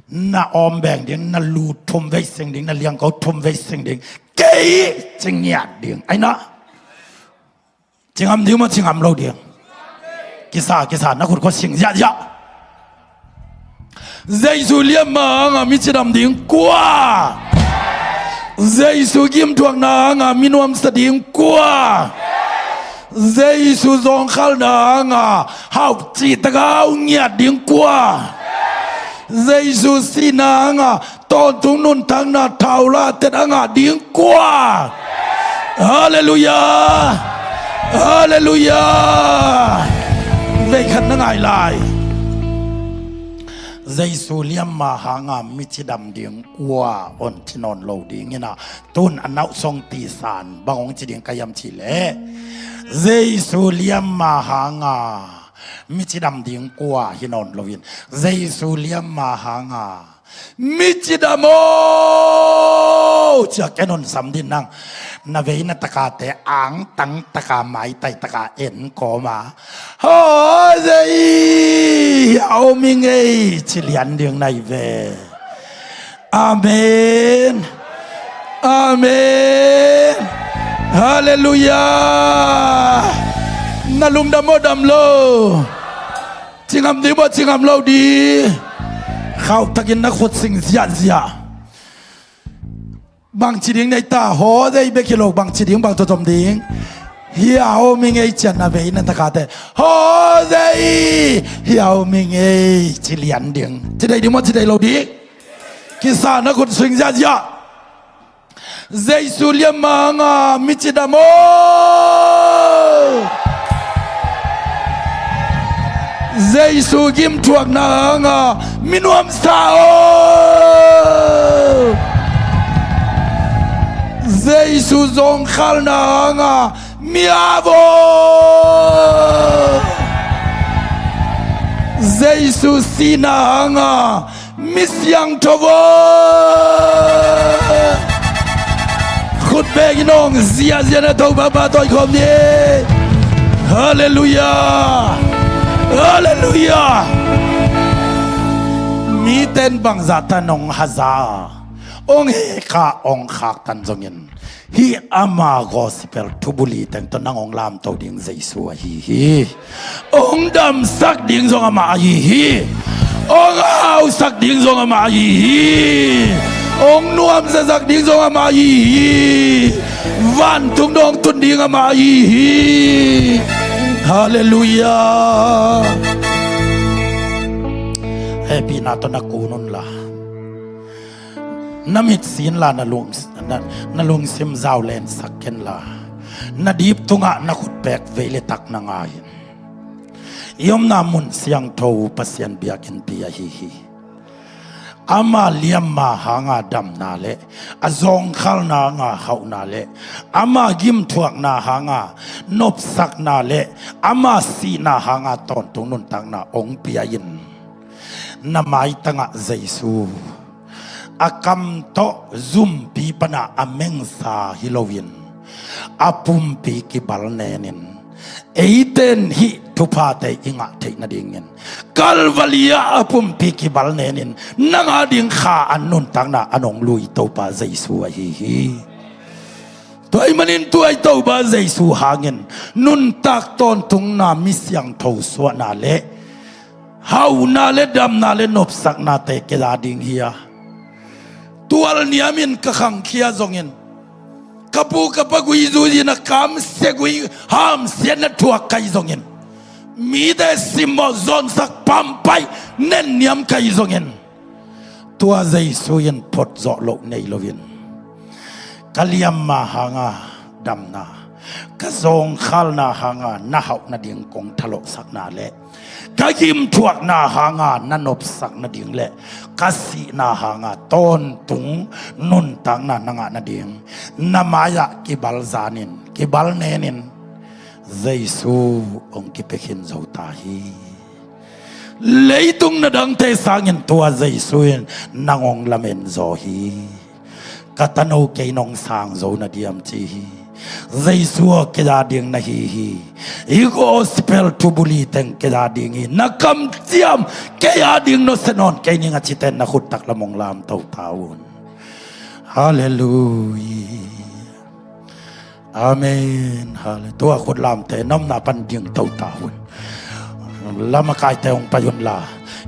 Na awm beng ding, na lu thum vei sing ding, na liangko thum vei sing ding, kei ci ngiat ding. Aina, ci ngam ding maw, ci ngam lo ding? Kisa, kisa, na khut khua sing ziahziah. Jesu liamma hanga mi cidam ding kua? Jesu gimthuakna hanga mi nuamsa ding kua? Jesu zawngkhalna hanga hauh cih taka hau ngiat ding kua? Jesu sihna hanga tawntung nuntakna thaulate a ngah ding kua? Halleluiah. Halleluiah. Veikhat na ngai lai. Jesu liamma hanga mi cidam ding kua hong ci nawn lo ding in ah, tun a nauh song tisan bang hong ci ding ka hiam cih leh, Jesu liamma hanga mi cidam ding kua hi nawn lo in, Jesu liamma hanga mi cidam aw, ci-a ken hong sam ding nang. Na vei na takate angtang taka maitai taka en kawma, hawzei, hia om ing ei, ci lian ding na hi ve. Amen. Amen. Halleluiah. Na lungdam maw, dam lo? Ci ngam ding maw, ci ngam lo ding? Khauh takin na khut sing ziahziah. Bang ci ding na hi ta, hawzei bek hi lo, bang ci ding, bang tawh zom ding? Hia om ing ei, ci-a na vei na takate, hawzei, hia om ing ei, ci lian ding. Ci dei ding maw, ci dei lo ding? Kisa na khut sing ziahziah. Jesu liamma hanga mi cidam aw, Jesu gimthuakna hanga mi nuamsa aw, Jesu zawngkhalna hanga mi ap aw, Jesu sihna hanga mi siangtho aw. Khut bengin hong ziahziah na Topa pahtawi khawm ni. Halleluiah. Halleluiah. Miten bangzah tan hong haza, hong hekha, hong khaktan zongin, hih ama gospel thubuli teng tawh nang hong lamto ding Jesu ahi hi. Hong damsak ding zong amah ahi hi. Hong hausak ding zong amah ahi hi. Hong nuamsasak ding zong amah ahi hi. Vantung dong tun ding amah ahi hi. Halleluiah. Hehpihna tawh na kun unla. Na mitsi inla na lung, na, na lungsim zau lensak kenla, na dip tungah na khut pek vei le tak na ngai in. I omna mun siangtho Pasian biakinnpi ahi hi. Ama liamma hanga damna le a zawngkhalna hanga hauhna le ama gimthuakna hanga nopsakna le ama sihna hanga tawntung nuntakna hong pia in. Na maitangah Jesu a kam tawh zumpi pana a mengsa hi loin a pumpi kibal nenin, eiten hih thuphate i ngah theih nadingin Kalvali ah a pumpi kibal nenin nang ading kha an nuntakna a nong lui Topa Jesu ahi hi. Tua ahih manin tua i Topa Jesu hangin nuntak tawntungna, mi siangtho suahna le hauhna le damna le nopsaknate kei ading hi a, tual niamin ka khangkhia zongin, ka pu ka pa gui zuiin a kamsia gui hamsiatna thuak ka hi zongin, mite simmawh zawnsak pampai nenniam ka hi zongin, tua Jesu in phot zawh loh nei loin ka liamma hanga damna, ka zawngkhalna hanga na hauh nading kong thalawhsakna le ka gimthuakna hanga na nopsak nading le ka sihna hanga tawntung nuntakna na ngah nading na mai-ah kibal zanin, kibal nenin Jesu hong kipia khin zo ta hi. Leitung na dangte sangin tua Jesu in nang hong lamen zaw hi. Ka tano kei nong sang zo na diam ci hi. Jesu aw kei ading na hi hi. I gospel thubuli teng kei ading hi. Na kamciam kei ading nusia nawn kei ning a cite na khut taklam hong lamto ta un. Halleluiah. Amen. Hallelujah. Tua khut lamte na omna pan dingto ta un. Lamakaite hong pai unla,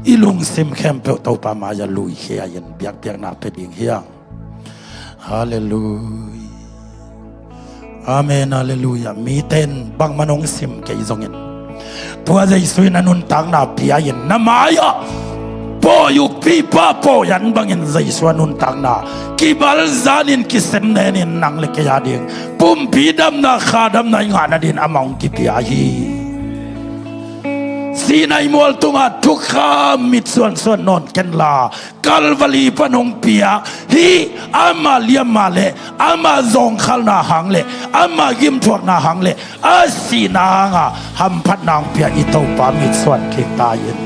i lungsim khempeuh Topa mai-ah luikhia in biakpiakna pia ding hi hang. Halleluiah. Amen. Halleluiah. Mite in bangmah nong sim kei zongin, tua Jesu in a nuntakna pia in na mai-ah pawi ukpipa pawi an bangin Jesu a nuntakna kibal zanin kisem nenin nang le kei ading pumpi damna, kha damna i ngah nadin amah hong kipia hi. Sinai mual tungah thukham mitsuansuan nawn kenla, Kalvali pan hong pia hi. Ama liamma le ama zawngkhalna hang le ama gimthuakna hang le a sihna hanga hamphatna hong pia i Topa mitsuan kik ta in.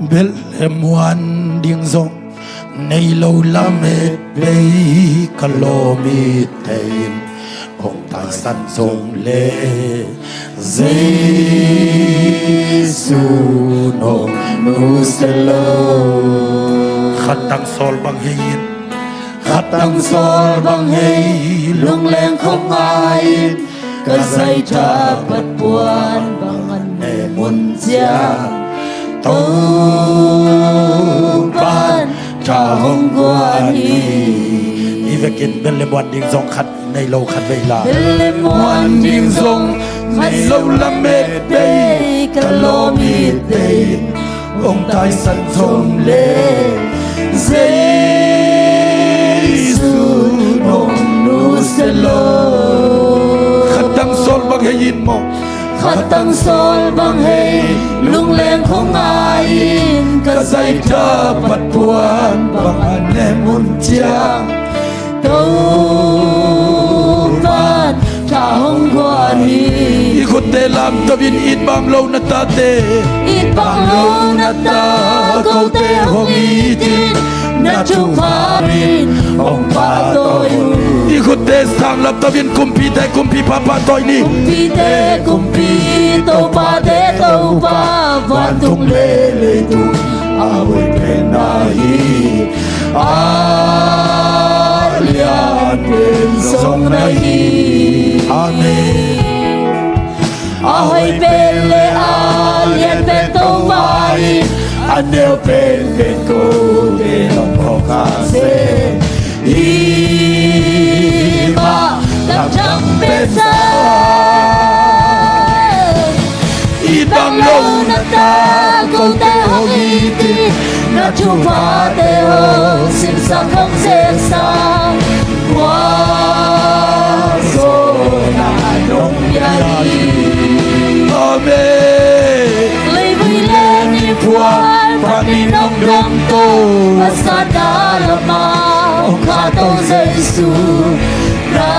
Bel le muan ding zong nei lo lamet bei ka lawmite in hong taisan zong le Jesu nong nusia lo. Khat tang sawl bang hei in, khat tang sawl bang hei, lungleng khong ngai in, ka zaitha pat puan bang an ne mun ciang Topan tha hong guan hi. I vekin bel le muan ding zong khat nei lo khat vei la. Bel le muan ding zong nei lo lamet bei ka lawmite in hong taisan zong le Jesu nong nusia lo. Khat tang sawl bang hei in maw? Khat tang sawl bang hei, lungleng khong ngai in, ka zaitha pat puan bang an ne mun ciang Topan tha hong guan hi. I khutte lamto in, it bang lo na tate, it bang lo na ta kote hong it in, na thupha in hong pahtawi un. I khutte sang lamto in, kumpite kumpipa pahtawi ni. Kumpite kumpi, topate Topa, vantung le leitung a hoih pen na hi. A lian pen zong na hi. Amen. A hoih pen le a lian pen Topa hi. A neu pen pen kote nong phawk kha se. Hih mah lamdang pen sa. It bang lo na ta kote hong it in, Na thuphate hong simsak hong zeksa, kua zawhna nong pia hi. Amen. Leivui le niphual panin nong dawngto, a satna lamah hong khahto Jesu, na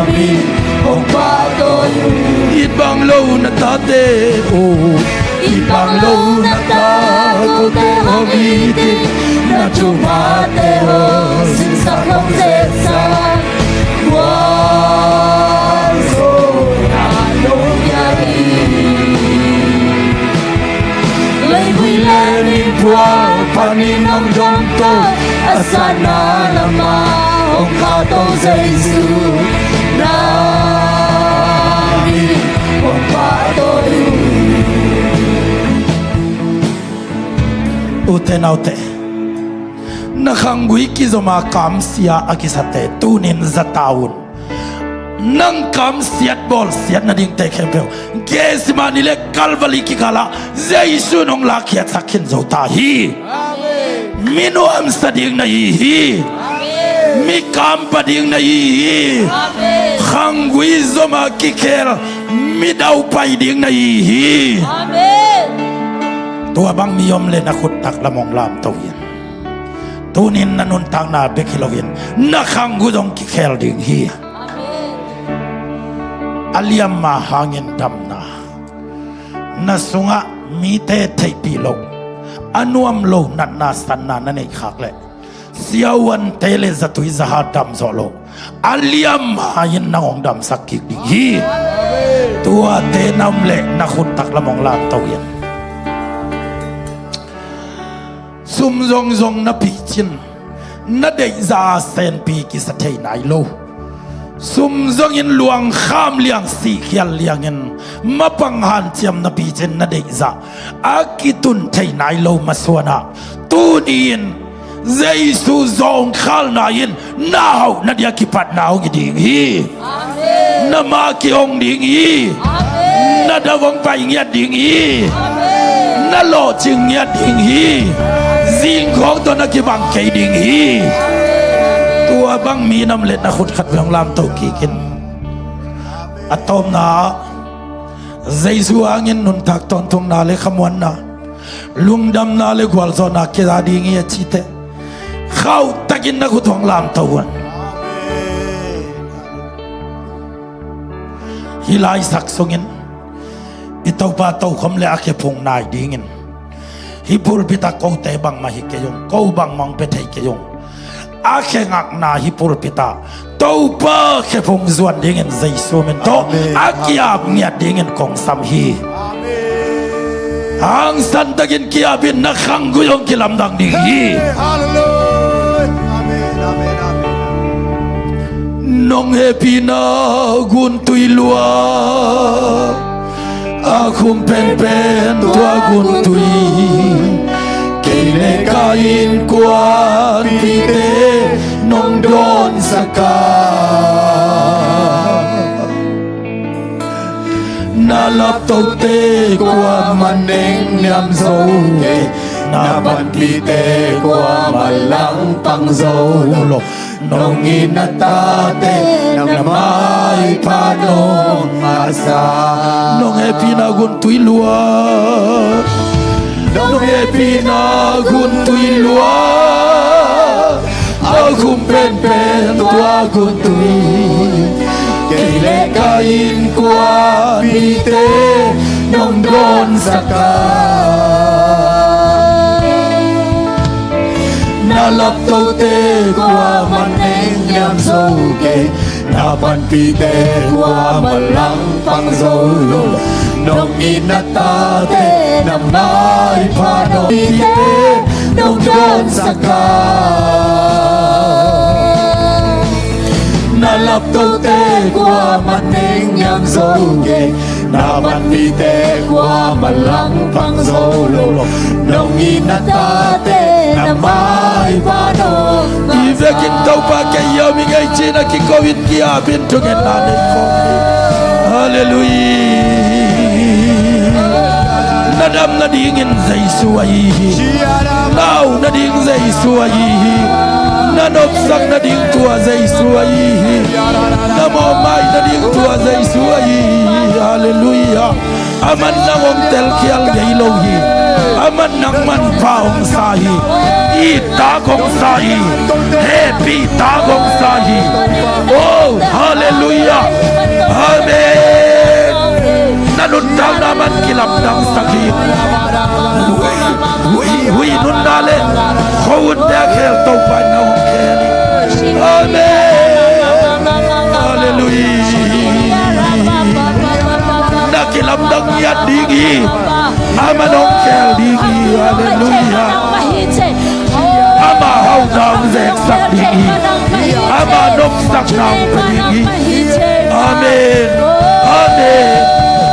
min hong pahtawi uh. It bang lo na tate uh, it bang lo na ta kote hong it in, na thuphate hong simsak hong zeksa, kua zawhna nong pia hi. Leivui le niphual panin nong dawngto, a satna lamah hong khahto Jesu, na min hong pahtawi uh. Ute naute, na khanggui kizom a kamsia a kisate tunin zata un. Nang kamsiat bawlsiat nadingte khempeuh Gethsemane le Calvary kikalah Jesu in hong lakkhiatsak khin zo ta hi. Amen. Mi nuamsa ding na hi hi. Amen. Mi kampa ding na hi hi. Amen. Khanggui zom a kikhel mi daupai ding na hi hi. Amen. Tua bang mi om le na khut taklam hong lamto in. Tunin na nuntakna bek hi loin na khanggui zong kikhel ding hi. Amen. A liamma hangin damna, na sungah mite theihpih loh, a nuam lo natna sanna na neih khak leh siavuante le zatui zaha damzawh loh, a liamma in nang hong damsak kik ding hi. Tuate na om le na khut taklam hong lamto in. Sum zongzong na picin, na deihzah a senpi kisa thei nai lo. Sum zongin luangkham liang, sihkhial liangin mapang hanciam na picin, na deihzah a kitun thei nai lo masuanah tuni-in Jesu zawngkhalna in na hauh na dia kipatna hong hi ding hi. Amen. Na ma kihong ding hi. Amen. Na dam hong pai ngiat ding hi. Amen. Na lawhcing ngiat ding hi. Zingkhawng tawh na kibang kei ding hi. Amen. Tua bang mi na om le na khut khat bek hong lamto kik in. A tawpna-ah Jesu hangin nuntak tawntungna le khamuanna, lungdamna le gualzawhna kei a ding hi a cite, khauhtakin na khut hong lamto un. Hih laisak sungin i Topa tokhom le a khephung nai dingin hih pulpit ah kote bangmah hi kei ung, ko bangmah hong pia thei kei ung. A khe ngakna hih pulpit ah Topa khephung zuan dingin Jesu min tawh, amen, a kiap ngiat dingin kong sam hi. Amen. Hangsantakin kiapin na khanggui hong kilamdang ding hi. Hey, hallelujah. Amen, amen, amen. Nong hehpihna guntui lua, a khum penpen tua guntui, kei le ka innkuanpihte nong dawnsak a. Na laptote kuamah nengniam zo kei, na panpihte kuamah langpang zo lo. Nong it na tate na maipha nong masa. Nong hehpihna guntui lua, nong hehpihna guntui lua, a khum penpen tua guntui, kei le ka innkuanpihte nong dawnsak a. Na laptote kuamah nengniam zo kei, na panpihte kuamah langpang zo lo. Nong it na tate na maipha nong pihte nong dawnsak a. Na laptote kuamah nengniam zo kei, na panpihte kuamah langpang zo lo. Nong it na tate na maipha nong masa. I vekin Topa kei a om ing ei ci-in a kiko in kiapin thungetna nei khawm hi. Halleluiah. Na Dam nadingin Jesu ahi hi. Na au nading Jesu ahi hi. Na nopsak nading tua Jesu ahi hi. Na mawhmai nading tua Jesu ahi hi. Halleluiah. Aman nang hong telkhial ngei lo hi. Aman nang manpha hong sa hi. I tak hong sa hi. Hehpih tak hong sa hi. Oh, halleluiah. Amen. Na nuntakna man kilamdangsak hi. Hui, hui, hui nunna le khuahunte a khel Topa in na hong khel hi. Amen. Halleluiah. Na kilamdang ngiat ding hi. Aman hong khel ding hi. Halleluiah. Ama hauhna hong zeksak ding hi. Ama nopsakna hong pia ding hi. Amen. Amen.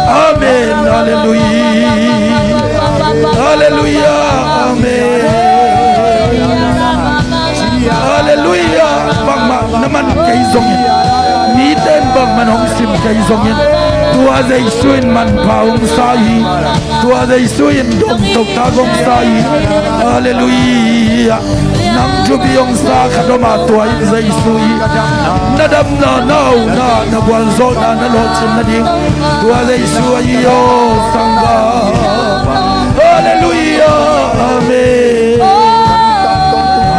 Amen. Halleluiah. Halleluiah. Amen. Halleluiah. Bangmah na man kei zongin, mite in bangmah hong sim kei zongin, tua Jesu in manpha hong sa hi. Tua Jesu in dongtok tak hong sa hi. Halleluiah. Nang thupi hong sa khat om a, tua in Jesu hi. Na damna, na auna, na gualzawhna, na lawhcin nading tua Jesu ahi hi, aw sanggam. Halleluiah. Amen.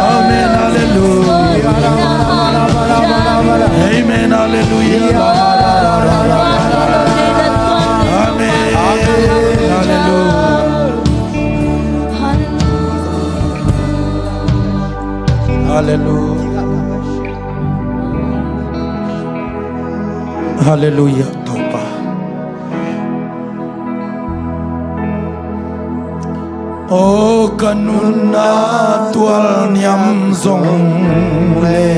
Amen. Halleluiah. Amen. Halleluiah. Amen. Halleluiah. Halleluiah. Halleluiah, Topa. Aw ka nunna tualniam zong le,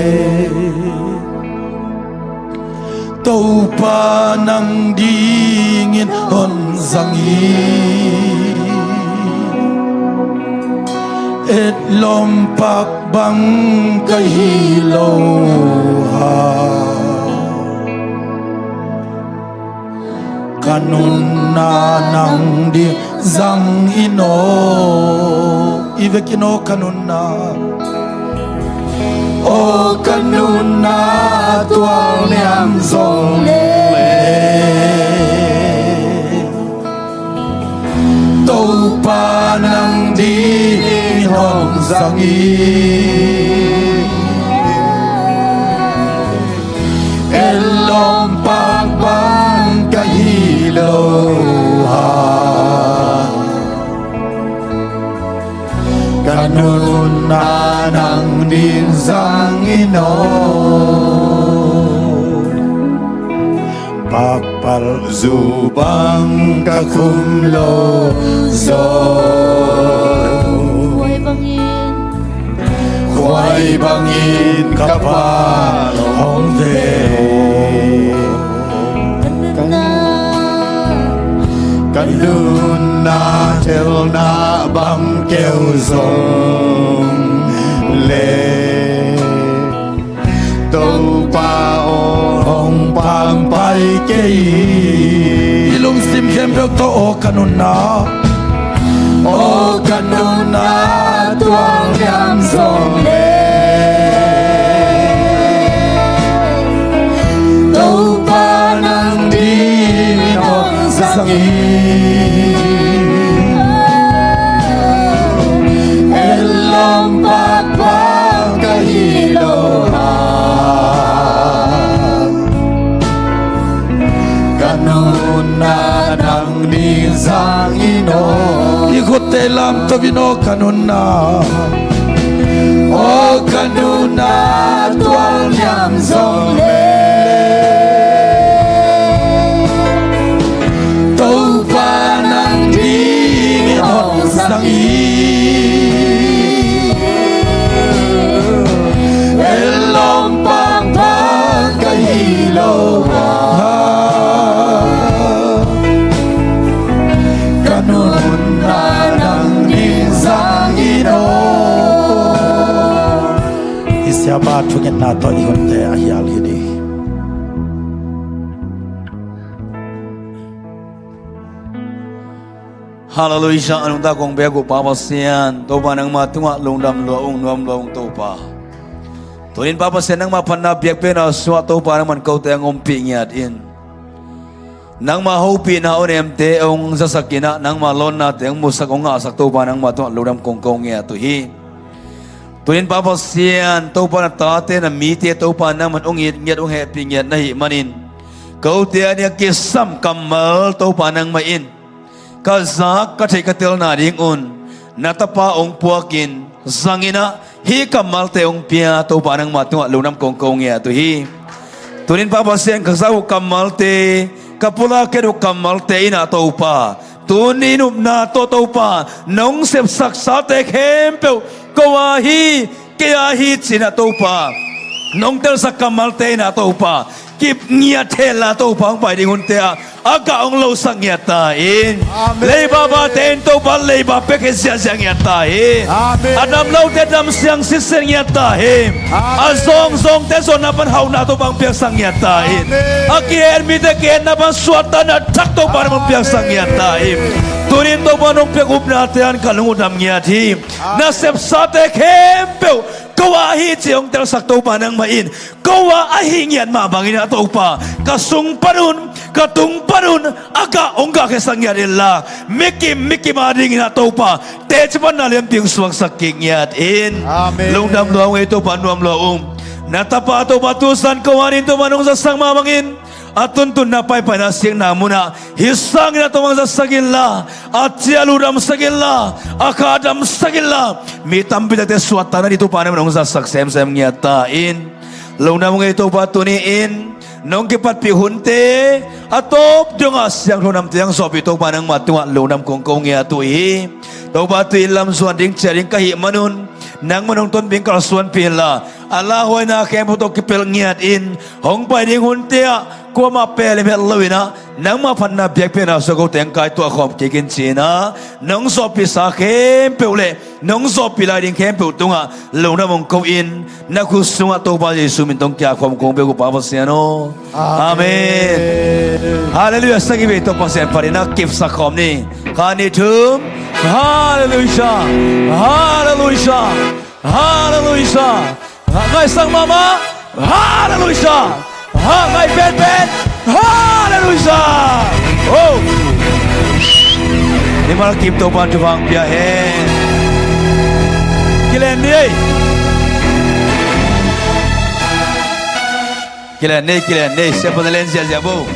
Topa nang dingin hon zang hi. Etlawm pak bang ka hi lo a, ka nunna nang ding zang in aw. I vekin aw ka nunna, aw ka nunna tualniam zong le, Topa nang dingin hong zang hi. Etlawm pak bang ka hi lo a, ka nunna nang ding zang in aw. Pakpalzu bang ka khum lo zaw, khuai bangin, khuai bangin ka Pa hong ve. Ka nunna, ka nunna telna bang keu zong le, Topa aw hong pampai kei. I lungsim khempeuh tawh aw ka nunna, aw ka nunna tualniam zong le, Topa nang dingin hong zang hi. Etlawm pak bang ka hi lo a, ka nunna nang ding zang in aw. I khutte lamto in aw ka nunna, aw ka nunna tualniam zong le, Topa nang dingin hong zang hi. Etlawm pak bang ka hi lo a, ka nunna nang ding zang in aw. I siapa thungetna tawh i hunte a hial hi ding. Halleluiah. A nungta kong biak uh Pa Pasian, Topa nangma tungah lungdam lua ung, nuam lua ung Topa. Tunin Pa Pasian nangma phatna biakpiakna sungah Topa nangman kote hong ompih ngiat in. Nangma hopihna a onemte hong zasak in ah, nangma lawnnate hong musak hong ngahsak Topa nangma tungah lungdam kong ko ngiat uh hi. Tunin Pa Pasian, Topa na tate na mite Topa nangman hong it ngiat hong hehpih ngiat na hih manin, kote a ding a kisam kammal Topa nangmah in ka zak ka theih ka telna dingun na tapa hong puakin zangin ah hih kammalte hong pia Topa nangma tungah lungdam kong ko ngiat uh hi. Tunin Pa Pasian, ka zak uh kammalte, ka pulak uh kammalte in ah Topa, tuni in upna tawh Topa nong sepsaksate khempeuh ko a hi, kei a hi ci-in ah Topa nong telsak kammalte in ah Topa kip ngiat hen la Topa hong pai ding hunte ah a gah hong losak ngiat ta in. Amen. Leiba bate in Topa leiba pia khia ziahziah ngiat ta in. Amen. A dam lote dam siang sitset ngiat ta in. Amen. A zawngzawngte zawnna pan hauhna Topa hong piaksak ngiat ta in. Amen. A kihet mite kihetna pan suahtakna thak Topa nangman hong piaksak ngiat ta in. Tunin Topa nong piak upnate an ka lung uh dam ngiat hi. Amen. Na sepsate khempeuh ko a hi ci hong telsak Topa nangmah in ko a ahih ngiat mah bangin ah Topa ka sung panun, ka tung panun a gah hong gahkhiasak ngiat inla, mikim mikim a dingin ah Topa teci panna lianpi hong suaksak kik ngiat in. Amen. Lungdam lua ung ei Topa, nuam lua ung. Na tapa Topa tu zan ko a dingin Topa nong zatsak mah bangin a tuntunna paipaina sikna munah hih sangin ah Topa hong zatsak inla, a cial uh damsak inla, a kha damsak inla, mi tampi takte suahtakna ding Topa nangman hong zatsak semsem ngiat ta in. Lungdam ung ei Topa, tuni in nong kipatpih hunte a tawp dongah siangtho namte hong zawhpih Topa nangma tungah lungdam kong ko ngiat uh hi. Topa tu in lam zuan ding ciah ding ka hih manun nangman hong tonpih hong kalsuanpih inla, a lauhuaina khempeuh tawh kipelh ngiat in hong pai ding hunte ah kuamah pelem het loin ah nangma phatna biakpiakna sungah kote hong kaituah khawm kik in ci-in ah nong zawhpihsa khempeuh le nong zawhpih lai ding khempeuh tungah lungdam hong ko in, na khut sungah Topa Jesu min tawh hong kikhawm kong biak uh Pa Pasian aw. Amen. Amen. Halleluiah. Sagih vei tawh Pasian phat in ah kipsak khawm ni. Khat, nih, thum. Halleluiah. Halleluiah. Halleluiah. Ngaihsak mahmah. Halleluiah. Ha, ngai penpen. Halleluiah. Oh. Mimal kim Topa thupha hong pia hen. Kilen ni ei. Kilen ni ei, kilen ni ei. Siapa na len ziahziah bo.